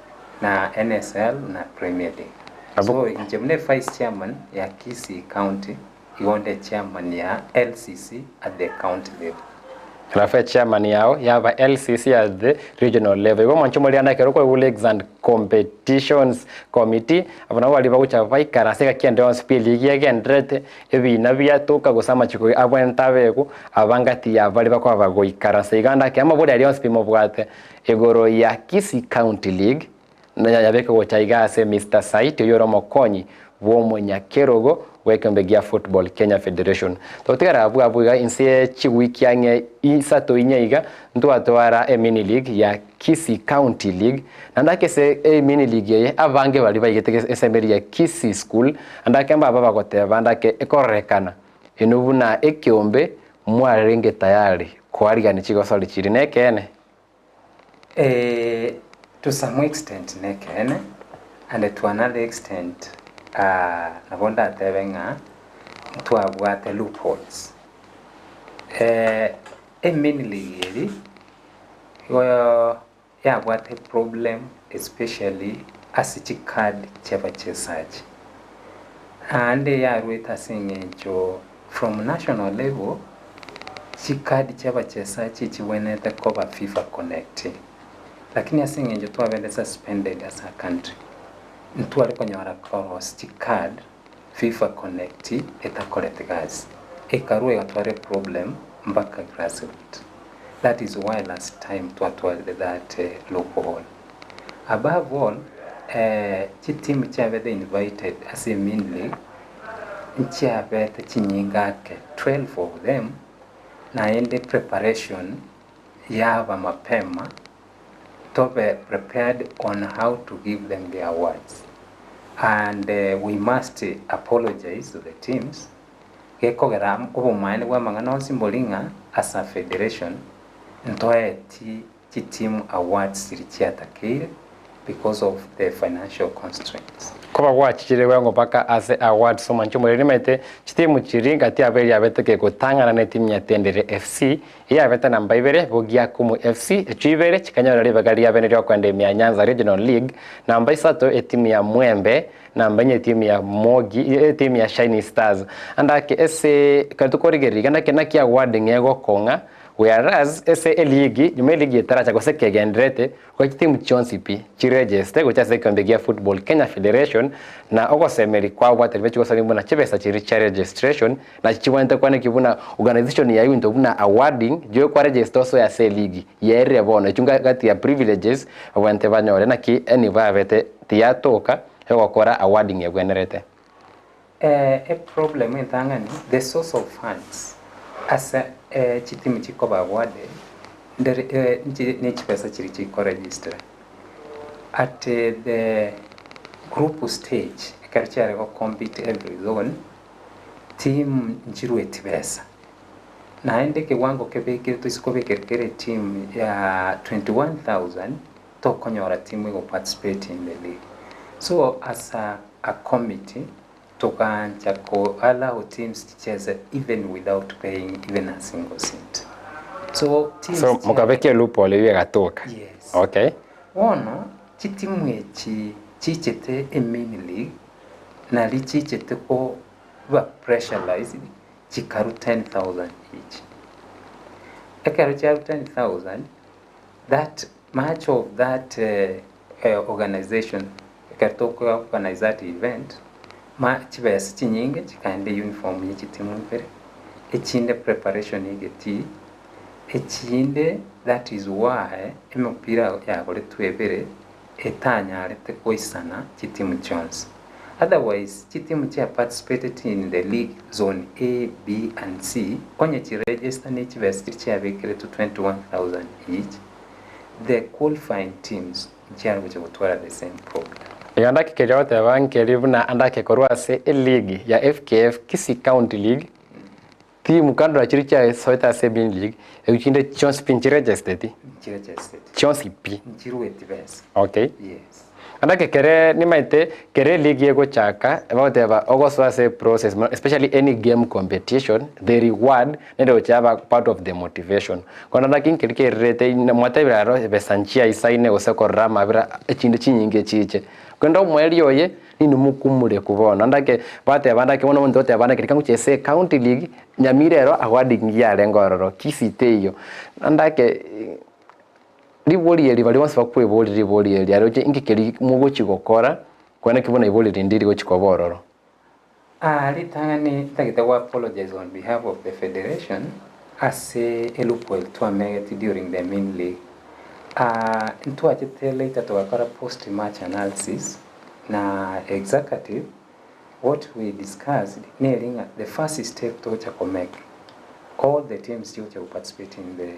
na NSL na Premier League. So inche buna evice chairman ya Kisii county, Igo nde chairman ya LCC at the county level. Alafu echairman yao yaba LCC at the regional level. Igo mwanche moriana ekero okoigwa Leagues and Competitions Committee, abo nabo baria bagocha baikaranse egaki ende yonsi pi eligi egendererete, ebina biatoka gose amachiko abwenerete abekwo, aba ngati ya baria bakoba bagoikaransa iga ande ake amabori aria yonsi pi mobwate igoro ya Kisii County League, Nayabeke gocha iga ase Mister Saiti oyio ore omokonyi bw'omonyakerogo bw'ekeombe gia Football Kenya Federation. Togotigara abwo abwo iga inse ye chiwiki ang'e isato inye iga ntwatwara emini league ya Kisii County League naende ake ase emini league eye abange baria baigete ase emeri ya Kisii School naende ake mbaba bagoteba ande ake ekororekana inwe buna ekeombe mwarenge tayari koarigania chigosori chiria nekeene. Eeh to some extent nekeene and to another extent nabo ndatebe ng'a ntwabwate loopholes. Emain league eri igo yabwate problem especially ase chicard chia abachesaji. Naende yarwete ase eng'encho from national level. Chikadi chi'abachesachi chigwenerete koba Fifa Connect, lakini ase eng'encho twabete suspended as a country, ntware konyora korosia chicard Fifa Connect etakoreti gasi, ekarua egatwara eproblem mpaka grassroot. That is why last time twatwarire that loophole. Above all, chiteam chiabete invited ase emain league nchiabete chinyinga ake 12 of them, naende preparation yaba mapema tobe prepared on how to give them the awards and we must apologise to the teams gekogera obomaene bw'amang'ana onsi mbori ng'a as a federation ntoeti chiteam awards chiria chiatakeire because of the financial constraints. Koba gwachichire bwango mpaka ase awards omonche omoreri nimaete chitimu chiria ngati abo eria yabete kegotang'ana ne etimu ya Tendere FC eyabete namba ibere Bogiakumu FC echio ibere chikanyora ribaga riabene riokoenda ime ya Nyanza Regional League namba isato etimu ya Mwembe namba inye etimu ya Mogi etimu ya Shiny Stars ande ake ase ekero tokorigereria iga naki naki awarding egokong'a Whereas ase eligi, nyuma eligi etaracha gose kegendererete, goika chitimu chionsi pi chiregeste gocha ase ekeombe gia Football Kenya Federation na ogosemeria kwabo gwaterire chigosani buna chibesa chiria chia registration nachi chibwenerete kwaneki buna organisation yaye ebinto buna awarding joe kwaregesta osoe ase eligi yerire bono echio gati ya privileges babwenerete banyore naki enibo yabete tiyatoka yogokora awarding ebwenerete. E problem entang'ani, the source of funds ase chitimu chikoba awarded ndere ne chibesa chiria chikoregistera. At the group stage ekero chiare go compete every zone, team nchirueti besa. Naende ekewango kebekire toise kobekera kera eteam ya 21,000 tokonyora team ego participate in the league. So as a a committee togaancha ko allow teams chicheze even without paying even a single cent. So teams So chia mokabeka eloophole eywo egatoka. Yes. Okay. Bono chitimu echi chichete emain league nari chichete koba pressurized chikarwa 10,000 each. Ekero chiarwa 10,000 that much of that organization ekero toko organize that event ma chibesa chinyinge chikaenda uniform ye chitimu ibere, echinde preparation ye egetii, echinde that is why emepira yagoretwe ebere etanyarete goisana chitimu chionsi. Otherwise chitimu chia participated in the league zone A, B and C onye chiregister ne chibesa chiria chiabekeretwe 21,000 each, the qualifying teams nchiare gocha gotwara the same problem. Iga ndake keria goteba nkeri buna andake korwa ase eleague ya FKF Kisii County League timu kando chiria chiasoete ase main league echio chinde chionsi pi nchiregesteti Nchiregesteti. chionsi pi. Nchirueti besa. Okay. Yes. Andake kere nimaete kere eligi egochaka bagoteba ogosoa ase process especially any game competition the reward nere gochaba part of the motivation. Kono naki nkeri kererete mwatebire aro ebesa nchiaisaine gose korora amabera echinde chinyinge chiche. Korende omoerio oye ninwe mokumure bono andake bateba andake bono omonto oteba andake rika ngochia ase county league Nyamira ero awarding yarenge ororo Kisii teiyo. Andake ribori eri baria bonsi bakweboria ribori eri aroche inki keri mogochi gokora kwane ki buna ibori rinde rigochi koba ororo. Aa ritang'ani ntagete go apologize on behalf of the federation ase eloophole twamegeti during the main league. Aa ntwachete later togakora post match analysis na executive what we discussed neri ng'a the first step togocha ko make all the teams chigocha go participate in the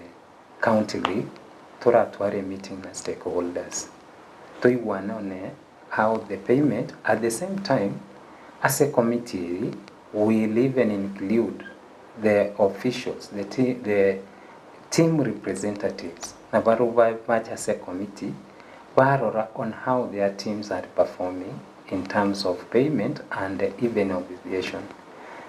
county league toratware emeeting na stakeholders toigwane one how the payment at the same time ase committee eri will even include the officials the, the team representatives na barobwo bache ase committee barora on how their teams are performing in terms of payment and even officiation.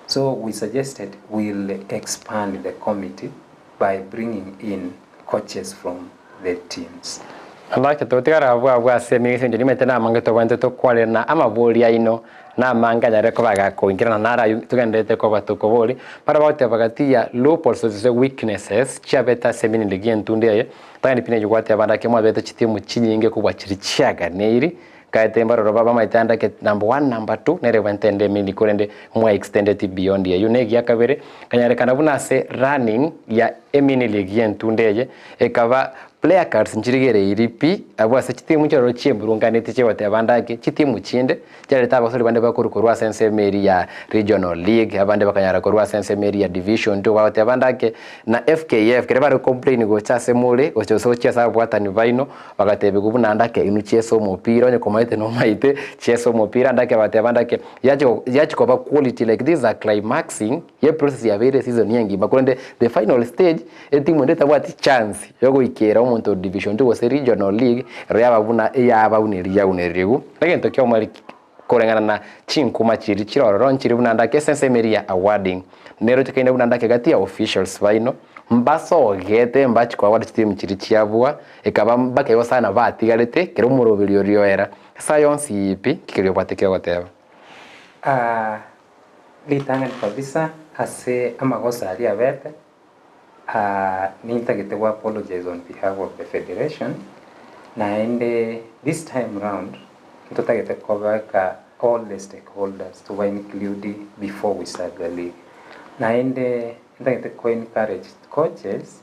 So we suggested we'll expand the committee by bringing in coaches from the teams. Naki togotigara abwo abwo ase emegisa enchera nimanyete namange tobwenerete tokwarerana amabori aino, na amange anyare koba agakoinkerana naro ayio togendererete koba tokobori. Baria bagoteba gati ya loopholes gose weaknesses chiabete ase eminwe gi'entundu eye, tagani pi neyio gwateba naki mwabete chitimu chinyinge kobua chiria chiaganeiri, Kaete mbaroro bamaete ande ake number one, number two, nere ebwenerete ende emini korende mwa extendeti beyond eyio. Na egia kabere, ekanyarekana buna ase running ya emini league y'entunde eye, ekaba player cards nchirigereiri pi, abwo ase chitimu chiororo chiemurunganeti chigoteba ande ake, chitimu chinde chiarete abasori bande bakorwa korwa ase ensemo eria ya regional league, abande bakanyara korwa ase ensemo eria ya division two, bagoteba ande ake, na FKF ekero bare gocomplain gocha ase more, gocha gose gochia ase ababwatani baino, Bagatebigwa buna ndake inwe chiese omopira, onye komaete nomaete, chiese omopira ndake bateba ndake, yachi yachi koba quality like this is a climaxing ye process yabeire season engima korende the final stage etimu ende etabwati chance yogoikera omonto o division two gose regional league ero yaba buna eyabauneria yaunerigwe. Egento kiomweri koreng'ana na chinkuma chiria chire ororo nchire buna ndake ase ensemo eria ya awarding. Neroche kaine buna ndake gati ya officials baino, mbasogete mbachi ko award chitimu chiria chiabua, ekaba mbakeigo sana batigarete kera omoroberi oria oera. Esaa yonsi pi, nki keria obwate kiogoteba? Aah ritang'ani kabisa ase amagoso aria abete, aah nintagete go apologize on behalf of the federation, naende this time round ntotagete kobeka all the stakeholders toba include before we start the league. Naende ntagete ko encourage coaches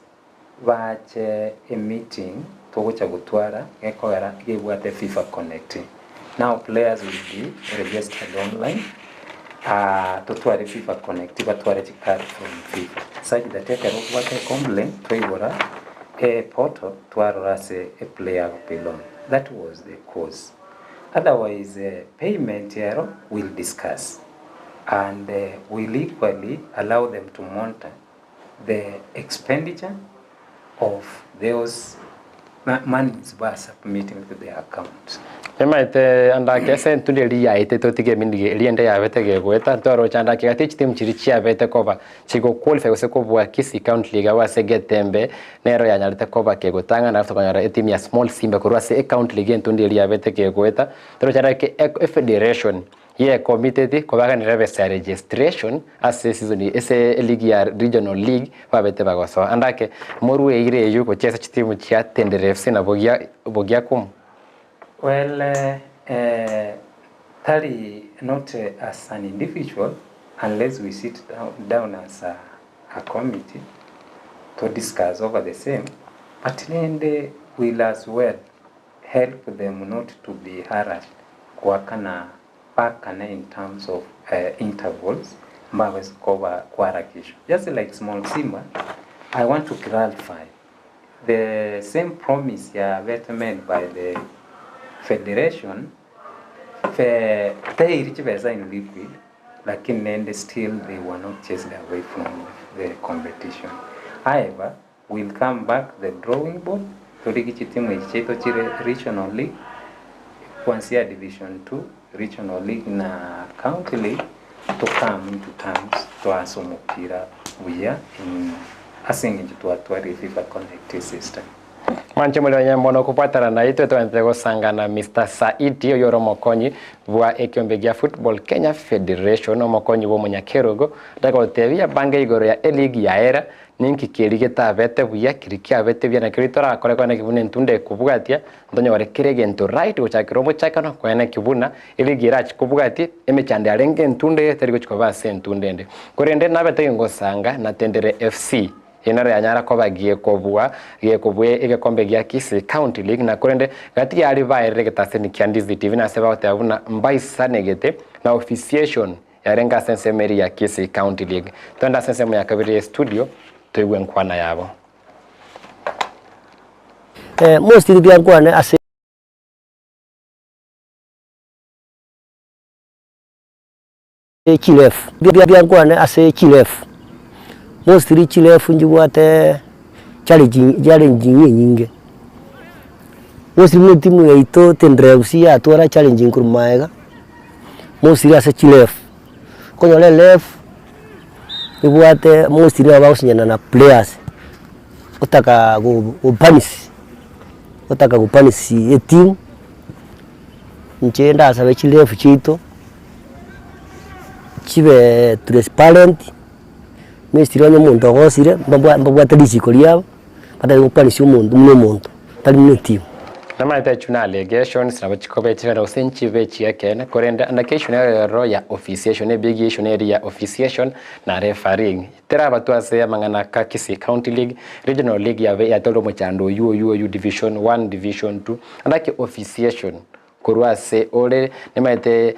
bache emeeting togocha gotwara gekogera gebwate Fifa connect. Now players will be registered online aah totware Fifa connect batware chicard from Fifa such that ekero obwate ecomplaint twaigora eportal twarora ase eplayer ago belong. That was the cause. Otherwise payment ero we'll discuss and we'll equally allow them to monitor the expenditure of those monies ba submitting to their account. Emaete andake ase entundu eria yaetete totige emindiga eria ende yabete gegoeta, ntwaroche andake gati chitimu chiria chiabete koba chigo qualify gose kobua Kisii County League abwo ase Getembe nero yanyarete koba kegotang'ana alafu tokanyora etimu ya Small Simba korwa ase ecounty league entundu eria yabete kegoeta. Toroche andake efederation Ye committed kobaganera ebesa ya registration ase season ase eligi ya regional league babete bagosoa. Ande ake morue eira eyio gochia ase chitimu chia Tendere FC na Bogia Bogiakumu. Well eh tari not as an individual unless we sit down as a a committee to discuss over the same but rende will as well help them not to be harassed goakana bakane in terms of intervals mbabase koba koharakishwa just like small simba I want to clarify the same promise yabete made by the federation teiri chibesa in liquid lakini nende still they were not chased away from the competition however We'll come back the drawing board torigi chitimu echi chiaito chire regional league kwansia division 2 regional league na county league to come into terms toase omopira buya in ase eng'encho twatwarire Fifa connect system. Mwanche more onye mono kobwatana naitwe togentete gosangana Mister Saidi oyio ore omokonyi bwa ekiombe gia Football Kenya Federation omokonyi bwa omonyakerogo atagotebia bange igoro ya eligi yaera Ninki keria getabete buya, keria kiabete buya, na keria torakore koene ki buna entunda ekobwatia, ntonyore kera egento right gochakera omochakano koene ki buna eligi erache kobwatia emechando yarenge entunda eye teri gochi koba ase entunda ende. Korende nabete gingosanga na Tendere FC eye nero yanyara koba gekobua gekobua egekombe gia Kisii County League na korende gati yaria baerire egetaseni kia Ndizi TV nase bagoteba buna mbaisanegete na officiation Yarenge ase ensemo eria ya Kisii County League. Twende ase ensemo ya kabere ye studio toigwe enkwana yabo. Eh, mostly biankwane ase chiref, biankwane ase chiref, mostly chiref nchibwate challenge challenging enyinge. Mostly buna etimu yaito Tendere FC yatwara challenging korwa maega. Mostly ase chiref, okonyora eref ebwate mostly nabo bagosinyana na players, otaka go go punish. gotaka gopanish etimu, inche ndasabe chirefu chiaito, chibe transparent, mostly onye omonto ogosire, mbabwa mbabwate richiko riabo, batari gopanish omonto buna omonto, tari buna etimu. Namanyete echio na allegations nabo chikoba echigera gose nchibe echi'ekeene, korende allegation ero ya officiation, ebig issue neri ya officiation na refereeing. Terabatwe ase amang'ana ka Kisii County League, Regional League yabe yatorire omochando oywo oywo oywo Division One, Division Two, naki officiation korwa ase ore nimanyete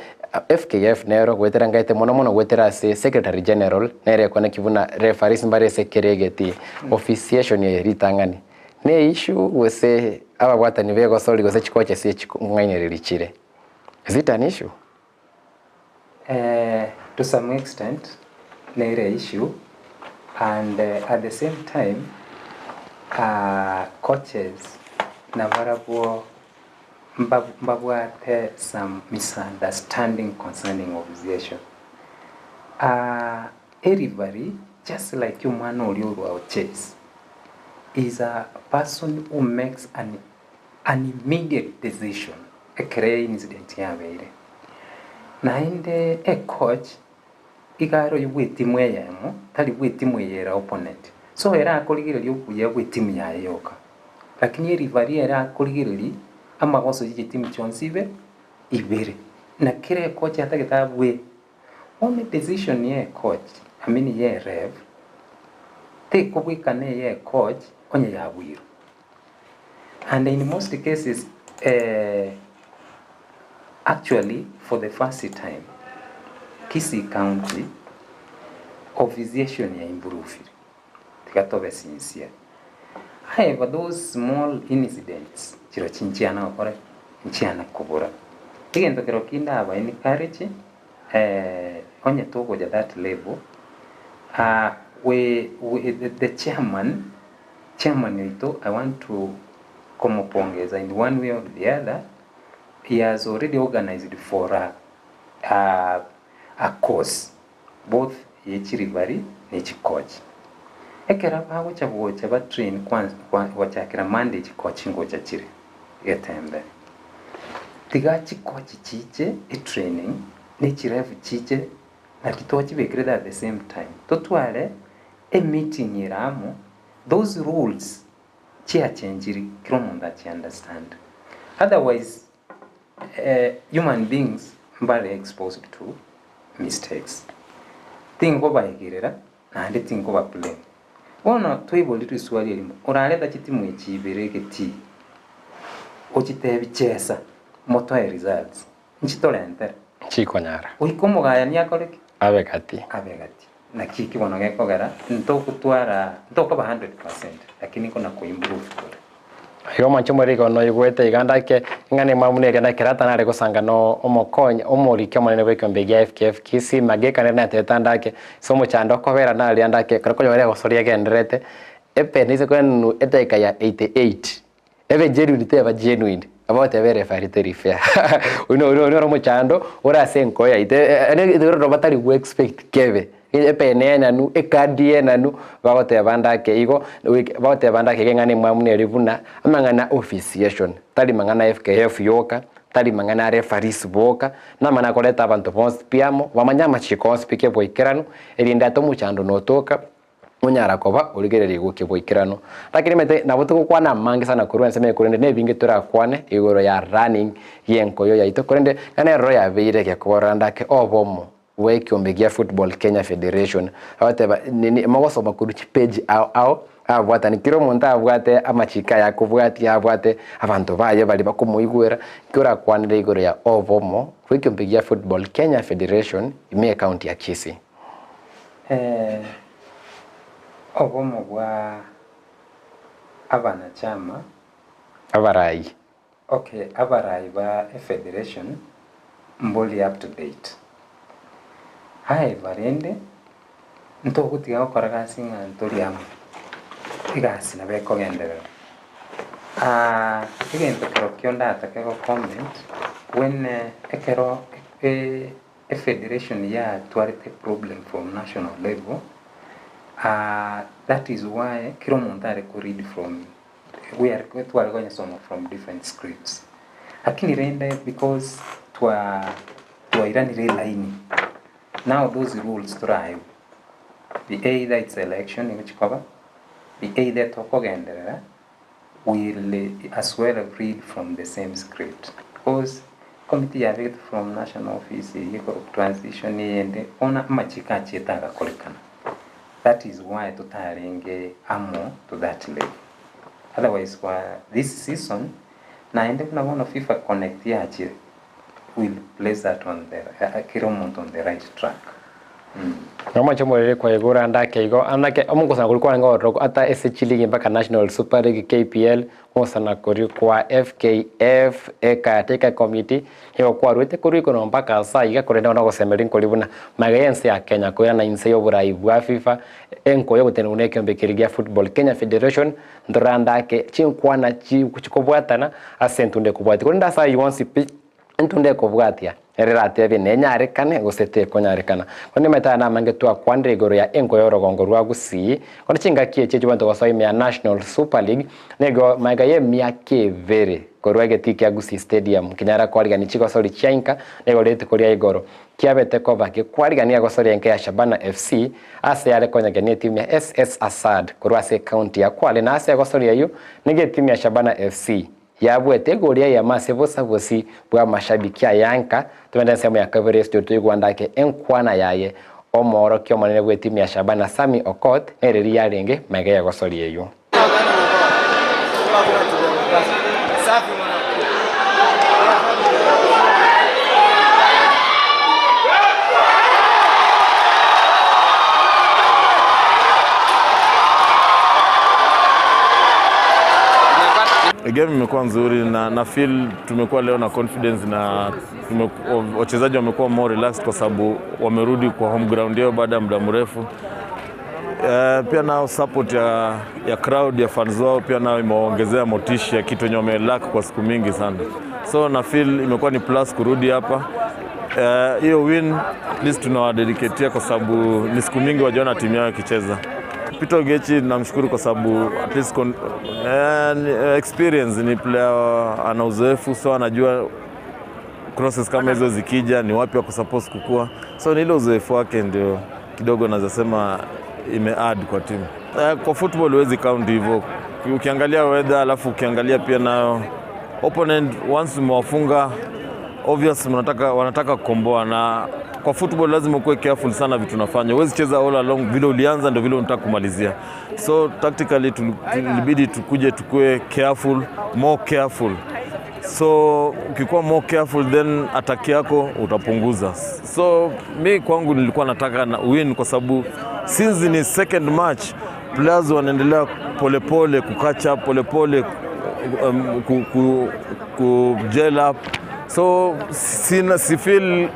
FKF nero goetera ngaete mono mono goetera ase Secretary General nere ekoneki buna referees mbare ase kera egetii. Officiation eye ritang'ani ne issue gose ababwatani begosori gose chikoches echikong'ainereria chire. Is it an issue? To some extent nere issue and at the same time coaches nabarabwo mbabwate some misunderstanding concerning officiation. Everybody just like omwana oria orwa chess is a person who makes an an immediate decision ekero eincident yabeire. Naende ecoach iga are oyio bw'etimu eyemo, tari bw'etimu eye ere opponent. So ere akorigereria obuya bw'etimu yaye yoka. Lakini erivari ere akorigereria amagoso ye chitimu chionsi ibe ibere. Na kera ecoach atagete abue, bono edecision ya ecoach, I mean ya eref, tekobwekana eye ecoach onye yabuirwe. And in most cases actually for the first time Kisii County officiation ya improvire tiga tobe sincere. However those small incidents chirochio nchiana gokora ki? Nchiana kobora. Egento kero kinde aba encourage onye togocha that level we the chairman Chairman oito I want to komopongeza in one way or the other, he has already organized for a a a course both ye chirivari ne chikochi. Ekero bagocha gocha ba train kwanza gochakera Monday chikochi ngocha chire Getembe. Tiga chikochi chiche etraining ne chiref chiche naki twachibekire at the same time totware Emeeting ere amo, those rules chiachenchiri kera omonto achi understand. Otherwise human beings mbare exposed to mistakes. Tinkobaegerera naende tinkoba blame. Bono toiborie riswali erimo, orareta chitimu echi ibere egetii, ochitebi chesa motoe results, nchitorentere? Nchikonyara. Goika omogayani akore ki? Abe gati. Abe gati. Naki eki bono gekogera ntogotwara ntokoba 100% lakini nkona ko improve tore. Igo omonche omoriri igo noigwete iga ndake ng'a nemwamu neria ndakera tanare gosanga no omokonyi omoriki omonene bw'ekeombe gia FKF Kisii Mageka nere natebete ndake ase omochando okobera naria ndake ekero okonyora egoso riagendererete epeni ase koenanu edakika ya 88 Ebe genuine teba genuine, abagoteba erefari teri fair. Oyio oyio noro omochando ore ase enkoyo yaito yaani ekero batari go expect kebe, epeni enanu, ekadi enanu, bagoteba ande ake igo, bagoteba ande ake iga eng'ana emwamu nere buna, amang'ana officiation, tari mang'ana a FKF yoka, tari mang'ana a referees boka, namang'ana akoreta abanto bonsi pi amo, bamanye amachiko onsi pi keboikeranu, erinde ate omochando notoka. onyara koba origereria gokia boikeranu. Lakini omanyete nabo togokwana amange sana korwa ensemo eye korende nebinge torakwane igoro ya running y'enkoyo yaito korende ng'a neroro yabeire egekorora ndake obomo bw'ekiombe gia Football Kenya Federation. Bagoteba nini mogosoma korwa chipage ao ao abwatani kera omonto abwate amachiko aye akobwatia abwate abanto baye baria bakomoigwera nki orakwanere igoro ya obomo bw'ekiombe gia Football Kenya Federation ime ecounty ya Kisii. Obomo bwa abanachama. Abarai. Okay, abarai ba efederation mbori up to date. However rende, ntogotiga gokora gasi ng'a ntori amo, egasi nabo ekogenderera. Egento kerokio ndatake go comment, when ekero Efederation yatwarete problem from national level that is why kera omonto are ko read from We are tware konyesoma from different scripts. Lakini rende because twa twairanire elaini, now those rules toraegwe, be either it's election egochi koba, be either tokogenderera, will as well read from the same script because committee yabegete from national office eyio ekorokwa transition eyende bono amachiko achiete agakorekana. That is why totarenge amo to that level. Otherwise kwa this season naende buna bono FIFA connect yachire will place that on the kera omonto on the right track. Nomoche omorere kwaigure ande ake igo, ande ake omokosana koria kwarenge ororo ata ase chiligi mpaka National Super League, KPL, ogosana koria kwa FKF, ecaretaker committee, nigo kwaruete korwa igoro mpaka ase aiga korende bono ogosemeria nkoria buna magega y'ense ya Kenya koirana inse y'oborai bwa FIFA, enkoyo ogotenenwa na ekeombe keria gia Football Kenya Federation, ntorore ande ake chinkwana chikobwatana ase entunda ekobwatia. Korende ase ayio onsi pi, Entunda ekobwatia, ere eratebie nenyarekane gose tekonyarekana. Korende amaete aya namange twakwanire igoro ya enko y'orogongo rwa Gusii, korende chingaki echi echio togosoa ime ya National Super League, nigo magega y'emiaka ebere korwa egetii kia Gusii Stadium kenyara kwarigania chigosori chia inka na igoro rituko ria igoro kiabete koba gekwarigania egosori enke ya Shabana FC ase yare konyagenia etimu ya SS Assad korwa ase ecounty ya Kwale na ase egosori eyio nigo etimu ya Shabana FC Yabuete igoro y'eyemo ase bosa bosi bw'amashabiki aya nka, tobende ensemo ya kabere ase toigwanda ake enkwana yaye. Omoorokia omonene bw'etimu ya Shabana Sammy Okoth nere riria arenge magega y'egosoria eyio. Game imekuwa nzuri na, na feel tumekuwa leo na confidence na wachezaji wamekuwa more relaxed kwa sababu wamerudi kwa home ground yao baada ya muda mrefu. Uh, pia nao support ya, ya crowd ya fans wao pia nao imewaongezea motisha, kitu yenye wamelack kwa siku mingi sana, so na feel imekuwa ni plus kurudi hapa hiyo uh, win at least tunawadedicatea kwa sababu ni siku mingi wajaona timu yao ikicheza. Peter Ogechi namshukuru kwa sababu at least con, eh, experience ni player ana uzoefu so anajua crosses kama hizo zikija ni wapi wako supposed kukua, so ni ile uzoefu wake ndio kidogo naweza sema ime add kwa timu. Eh, kwa football huwezi count hivyo, ukiangalia weather alafu ukiangalia pia nayo opponent once umewafunga obvious mnataka, wanataka kukomboa na kwa football lazima ukuwe careful sana vitu unafanya. Huwezi cheza all along vile ulianza ndio vile unataka kumalizia. So tactically tulibidi tukuje tukue careful, more careful. So ukikuwa more careful then attack yako utapunguza. So mi kwangu nilikuwa nataka na win kwa sababu since ni second match players wanaendelea polepole ku catch up polepole ku, ku, ku gel up so sina si feel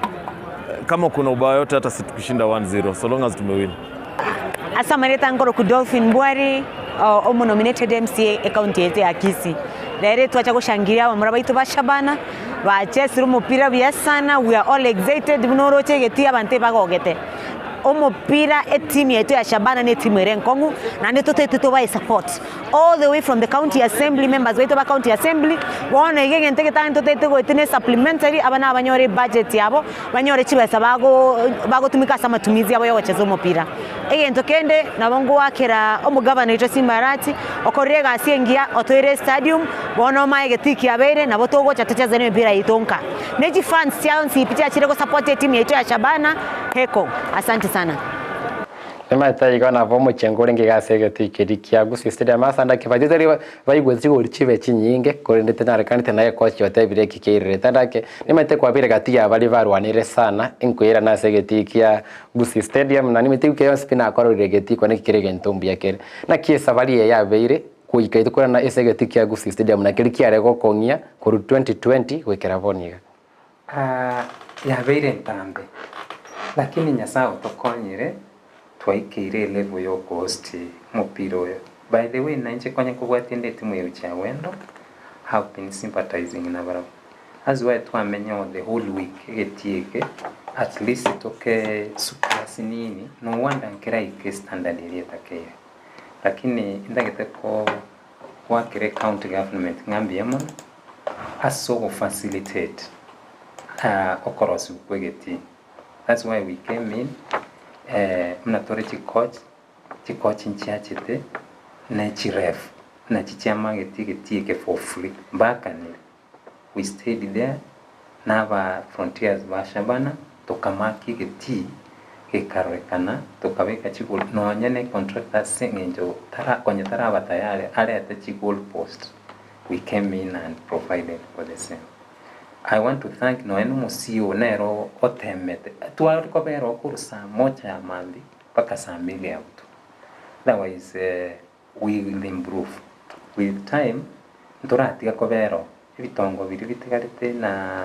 kama kuna ubaya yote hata si tukishinda 1-0 so long as tumewin. Ase amareta nkoroku Dolphin Bwari omo nominated MCA ecounty yaito ya Kisii. Rero twacha goshangiria abamura baito ba Shabana bachesire omopira buya sana we are all excited buna oroche egetii abanto ebagogete. Omopira etimu yaito ya Shabana na etimu ere enkong'u naende totaete tobae support all the way from the county assembly members baito ba county assembly bono iga egento egetang'ani totaete goetia ne supplementary aba nabanyore ebudget yabo banyore chibesa bago bagotumika ase amatumizi abo ya ogochesa omopira. Egento kende nabo ngoakera omogavana oito Simba Arati okorire egasi engiya otoire estadium bono omae egetii kiabeire nabo togocha tocheze na emepira yaito nka. Ne chifans chionsi pi chiachire gosupport etimu yaito ya Shabana heko. Asante sana. Nimanyete igo nabo omochengo orenge iga ase egetii keria kia Gusii Stadium ase ande ake bachete riba baigwete chigori chibe chinyinge korende tenyarekanete naye kochi otebire eki keirerete ande ake nimanyete kwabire gati ya baria barwanire sana nkoirana ase egetii kia Gusii Stadium na nimanyete ewiki yonsi pi nakororire egetii kwane eki kere egento mbuya kere. Naki esabari eye yabeire goika itokorana ase egetii kia Gusii Stadium na keria kiare gokong'ia korwa 2020 goikera bono iga. Aa yabeire entambe, lakini Nyasae otokonyire twaikeire elevel ya okohost omopira oyo. By the way nainche konya nkobwatia inde etimu ya Uchi Awendo, have been sympathizing nabarabwo. As why twamenya the whole week egetii eke at least toke surplus nini, no wonder nkeraike standard eria etakeire. Lakini ntagete ko. Goakera ecounty government ng'a mbuya mono ase ogo facilitate okorosigwa kwa egetii. That's why we came in buna tore chicoach, chicoach nchiachete ne chiref nachi chiamagete egetii eke for free mbakanire. We stayed there na aba frontiers ba Shabana tokamaka egetii gekarorekana tokabeka chigoal nonye ne contractor ase eng'encho tara konya taraba tayari arete chigoal post we came in and provided for the same. I want to thank nonye na omo-CEO nere otemete tware kobera oo korwa saa moja ya mambia mpaka saa mbili ya botuko otherwise we will improve with time ntoratiga kobera oo ebitongo biria bitigarete na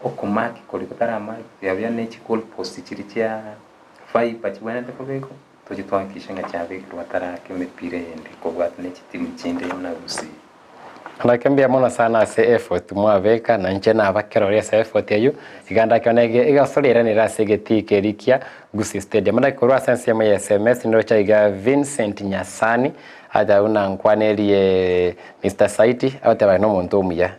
okomaki koria kotaramaki buya buya ne chigoal post chiria chia fibre chibwenerete kobekwa toche twahakikishe ng'a chiabekirwe bataraka emepira eyende kobwata ne chitimu chinde buna Gusii. Naki mbuya mono sana ase effort mwabeka, na inche nabakeroria ase effort eyio, iga ndakiona ege egosori eranire ase egetii keria kia Gusii Stadium. Ndaki korwa ase ensemo ya SMS ndoche iga Vincent Nyasani, acha buna nkwanerie Mister Saiti, agoteba aye nomonto omuya.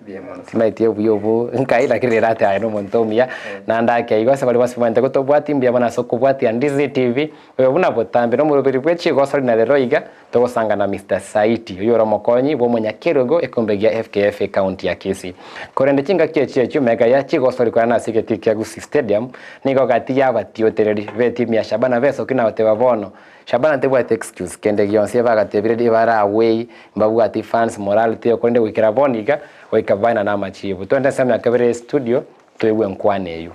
Timaeti obuya obwo nkai lakini rero ateba aye nomonto omuya, naende ake igo ase baria bonsi bamanyete gotobwatia mbuya mono ase okobwatia Ndizi TV, oyo buna botambe nomoroberi bwe chigosori na rero iga Togosanga na Mister Saiti, oyio ore omokonyi bw'omonyakerogo ekeombe gia FKF ekaunti ya Kisii. Korende chingaki echio echio mega ya chigosori korana ase egetii kia Gusii Stadium nigo gati y'abatiotereri b'etimu ya Shabana besoki na goteba bono Shabana tebwati excuse kende gionsi ebagatebire bare away mbabwati fans morale teiyo korende goikera bono iga goika baenane amachibu. Twende ensemo ya kabere studio toigwe enkwana eyio.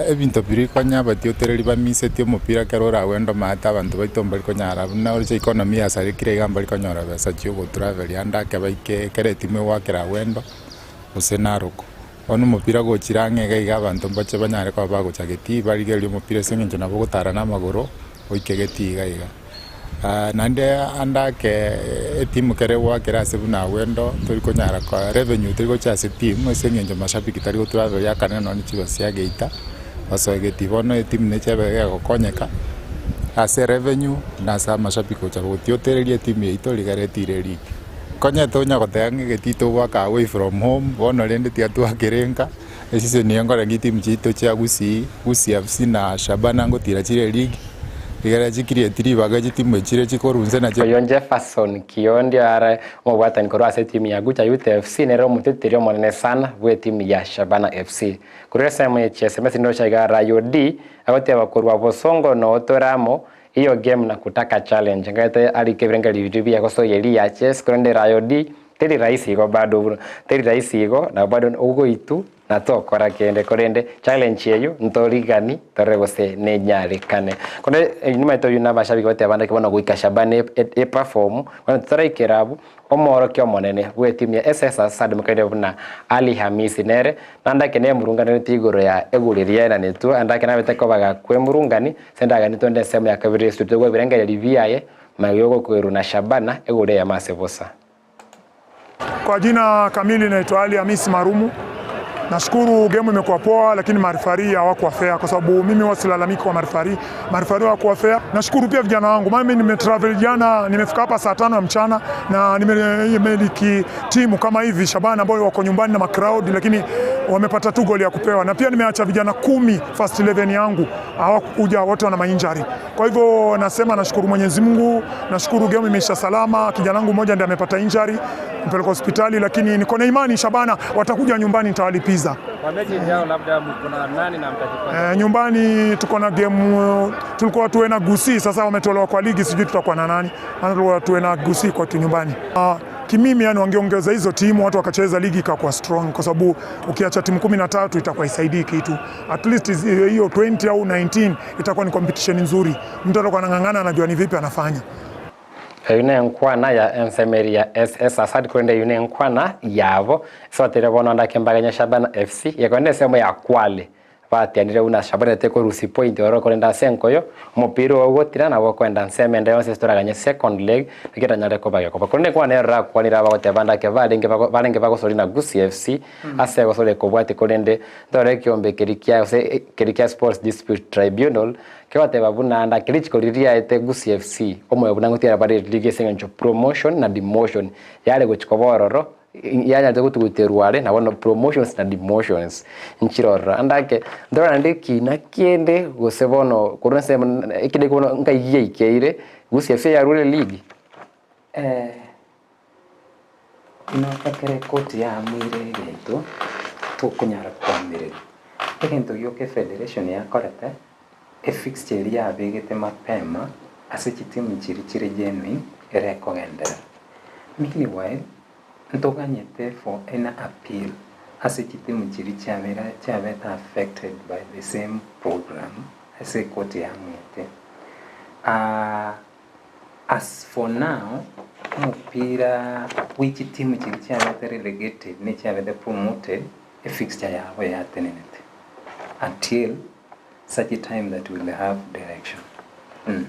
Ebinto biria konya abatiotereri bamisetie omopira ekero oragende omanyete abanto baito mbari konyara buna oroche economy yasarekire iga mbari konyora besa chia ogotravel ande ake baike ekero etimu egoakera agwendo gose Narok. Bono omopira gochire ang'e iga iga abanto mbache banyare koba bagocha getii barigererie omopira ase eng'encho nabo ogotara na amagoro oike getii iga iga. Naende ande ake etimu ekero egoakera ase buna agwendo tori konyara koa revenue teri gocha ase etimu ase eng'encho mashabiki tari gotravel akane nonye chibesa chia geita basoe getii. Bono etimu neche ebe egokonyeka ase revenue na ase amashabiki gocha gotiotereria etimu yaito rigere etire eligi. Konyete onya goteba ng'a egetii togoaka away from home bono rende tiga twakere nka esisoni eye nkore ng'a etimu chiaito chia Gusii, Gusii FC na Shabana ngotira chire eligi. Rigera chikirieti ribaga chitimu echire chikorwa inse nachio. Oyo Jefferson Kiondi are omobwatani korwa ase etimu ya Gucha Youth FC nere omoteteri omonene sana bw'etimu ya Shabana FC. Korwa ensemo ye chieseme ndoche iga Rayo D agoteba korwa bosongo noo tore amo iyo game na kutaka challenge ngaete arike ebirengererio biria biya gosoyia riya chess korende Rayo D teri rahisi igo bado teri rahisi igo nabo bado ogoitu Na tokora kende, korende challenge eyio ntorigani torore gose nenyarekane. Korende nimanyete oyio namashabiki goteba naki bono goika Shabana e perform, bono toraikera abwo, omoorokia omonene bw'etimu ya SS Asad mokaire buna Ali Hamisi nere naende ake nemurunganereti igoro ya egori eria yaenanetwe, ande ake nabete koba gakwemurungani, ase ndagani twende ensemo ya kabere yesu toigwe ebirengererio biaye magega yogokoirwa na Shabana egori eyemo ase bosa. Kwa jina kamili naitwa Ali Hamisi Marumu. Nashukuru game imekuwa poa, lakini marifari hawakuwa fair kwa sababu mimi huwa silalamiki kwa marifari. Marifari hawakuwa fair. Nashukuru pia vijana wangu, maana mimi nimetravel jana, nimefika hapa saa tano ya mchana na nimemeliki timu kama hivi Shabana ambao wako nyumbani na macrowd, lakini wamepata tu goli ya kupewa, na pia nimeacha vijana kumi first 11 yangu hawakuja, wote wana mainjury. Kwa hivyo nasema nashukuru Mwenyezi Mungu, nashukuru game imeisha salama. Kijana wangu mmoja ndiye amepata injury, mpeleka hospitali, lakini niko na imani Shabana watakuja nyumbani, nitawalipiza. Kwa mechi ijayo labda mko na nani na mtajipanga? Eh, nyumbani tuko na game, tulikuwa tuwe na Gusii, sasa wametolewa kwa ligi, sijui tutakuwa na nani, maana tulikuwa tuwe na Gusii kwa tu nyumbani. Kimimi yani wangeongeza hizo timu watu wakacheza ligi ikakuwa strong, kwa sababu ukiacha timu 13 itakuwa isaidii kitu. At least hiyo 20 au 19 itakuwa ni competition nzuri, mtu atakuwa anang'ang'ana, anajua ni vipi anafanya. Eyio nenkwana ya ensemeri ya SS Asad korende eyio nenkwana yabo. Ase batebire bono ndake mbaganye Shabana FC ekorende ensemo ya Kwale. Batianire buna Shabana tekorusia point ororo korende ase enkoyo, omopira oo ogotira nabo okoenda nsemo ende yonsi ase toraganye second leg naki etanyare koba gekoba. Korende enkwana ero rakwanire abagoteba ndake barenge bago barenge bagosoria na Gusii FC ase egosoria ekobwatia korende ntore ekiombe keria kia gose keria kia Sports Dispute Tribunal kegoteba buna ndake richiko riria riaete Gusii FC omoyo buna ngotiara bare ligi ase eng'encho promotion na demotion yare gochia koba ororo Yanyarete gotuguterwa are, na bono promotions na demotions nchire ororo. Ande ake, ndore naende ekina kende gose bono korwa ensemo ekende bono nkai giaikeire, gose ase yarure league. Eh, inwe ekero ekoti yaamuire egento, tokonyara koamereri. Egento gioka efederation yakorete, efixture eria yabegete mapema ase chitimu chiria chire genuine ere ekogenderera. Meanwhile, ntoganyete for any appeal ase chitimu chiria chiabeire chiabete affected by the same program ase ekoti yamwete. As for now, omopira bwe chitimu chiria chiabete relegated ne chiabete promoted, efixture yabo yatenenete until such a time that we will have direction. Mm.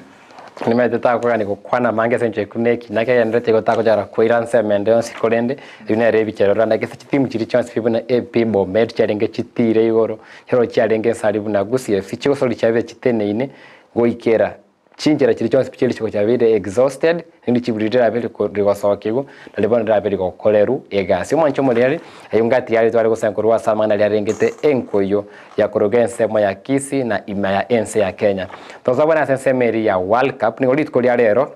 Nimanyete takogania gokwana amange ase enchera ekio neki, naki agenderete igo takochara koira nsemo ende yonsi korende erio nere ebichera orande ase chitimu chiria chionsi pi buna AP Bomet chiarenge chitiire igoro, chiaroro chiarenge ensari buna Gusii FC chigosori chiabeire chiteneine goikera Chinchera chiria chionsi pi chiria chiabeire exhausted, rinde chiburi rirabe rigosokigwa, nario bono rirabe rigokorerwa egasi. Omwancho omoreri, ayio ngati yaretwe are gosanka korwa ase amang'ana aria arengete enkoyo ya koruga ensemo ya Kisii na ime ya ense ya Kenya. Tosoa buna ase ensemo eria ya World Cup, nigo rituko ria rero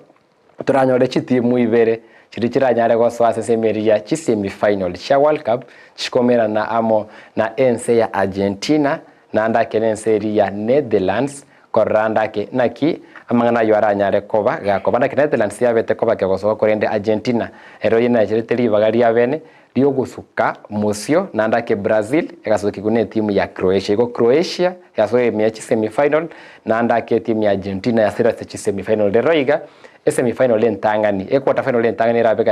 toranyore chitimu ibere chiria chiranyare gosoa ase ensemo eria ya chisemi final chia World Cup chikomerana amo na ense ya Argentina naende ake nense eria ya Netherlands Korora ande ake, naki amang'ana ayio aranyare koba gakoba? Naki Netherlands yabete koba kegosoa, korende Argentina ero yenacherete ribaga ria bene riogosuka mosio, naende ake Brazil egasokigwa netimu ya Croatia. Igo Croatia yasoire ime ya chisemi final, naende ake etimu ya Argentina yasoire ase chisemi final. Rero iga esemi final entang'ani, equarter final entang'ani erabe.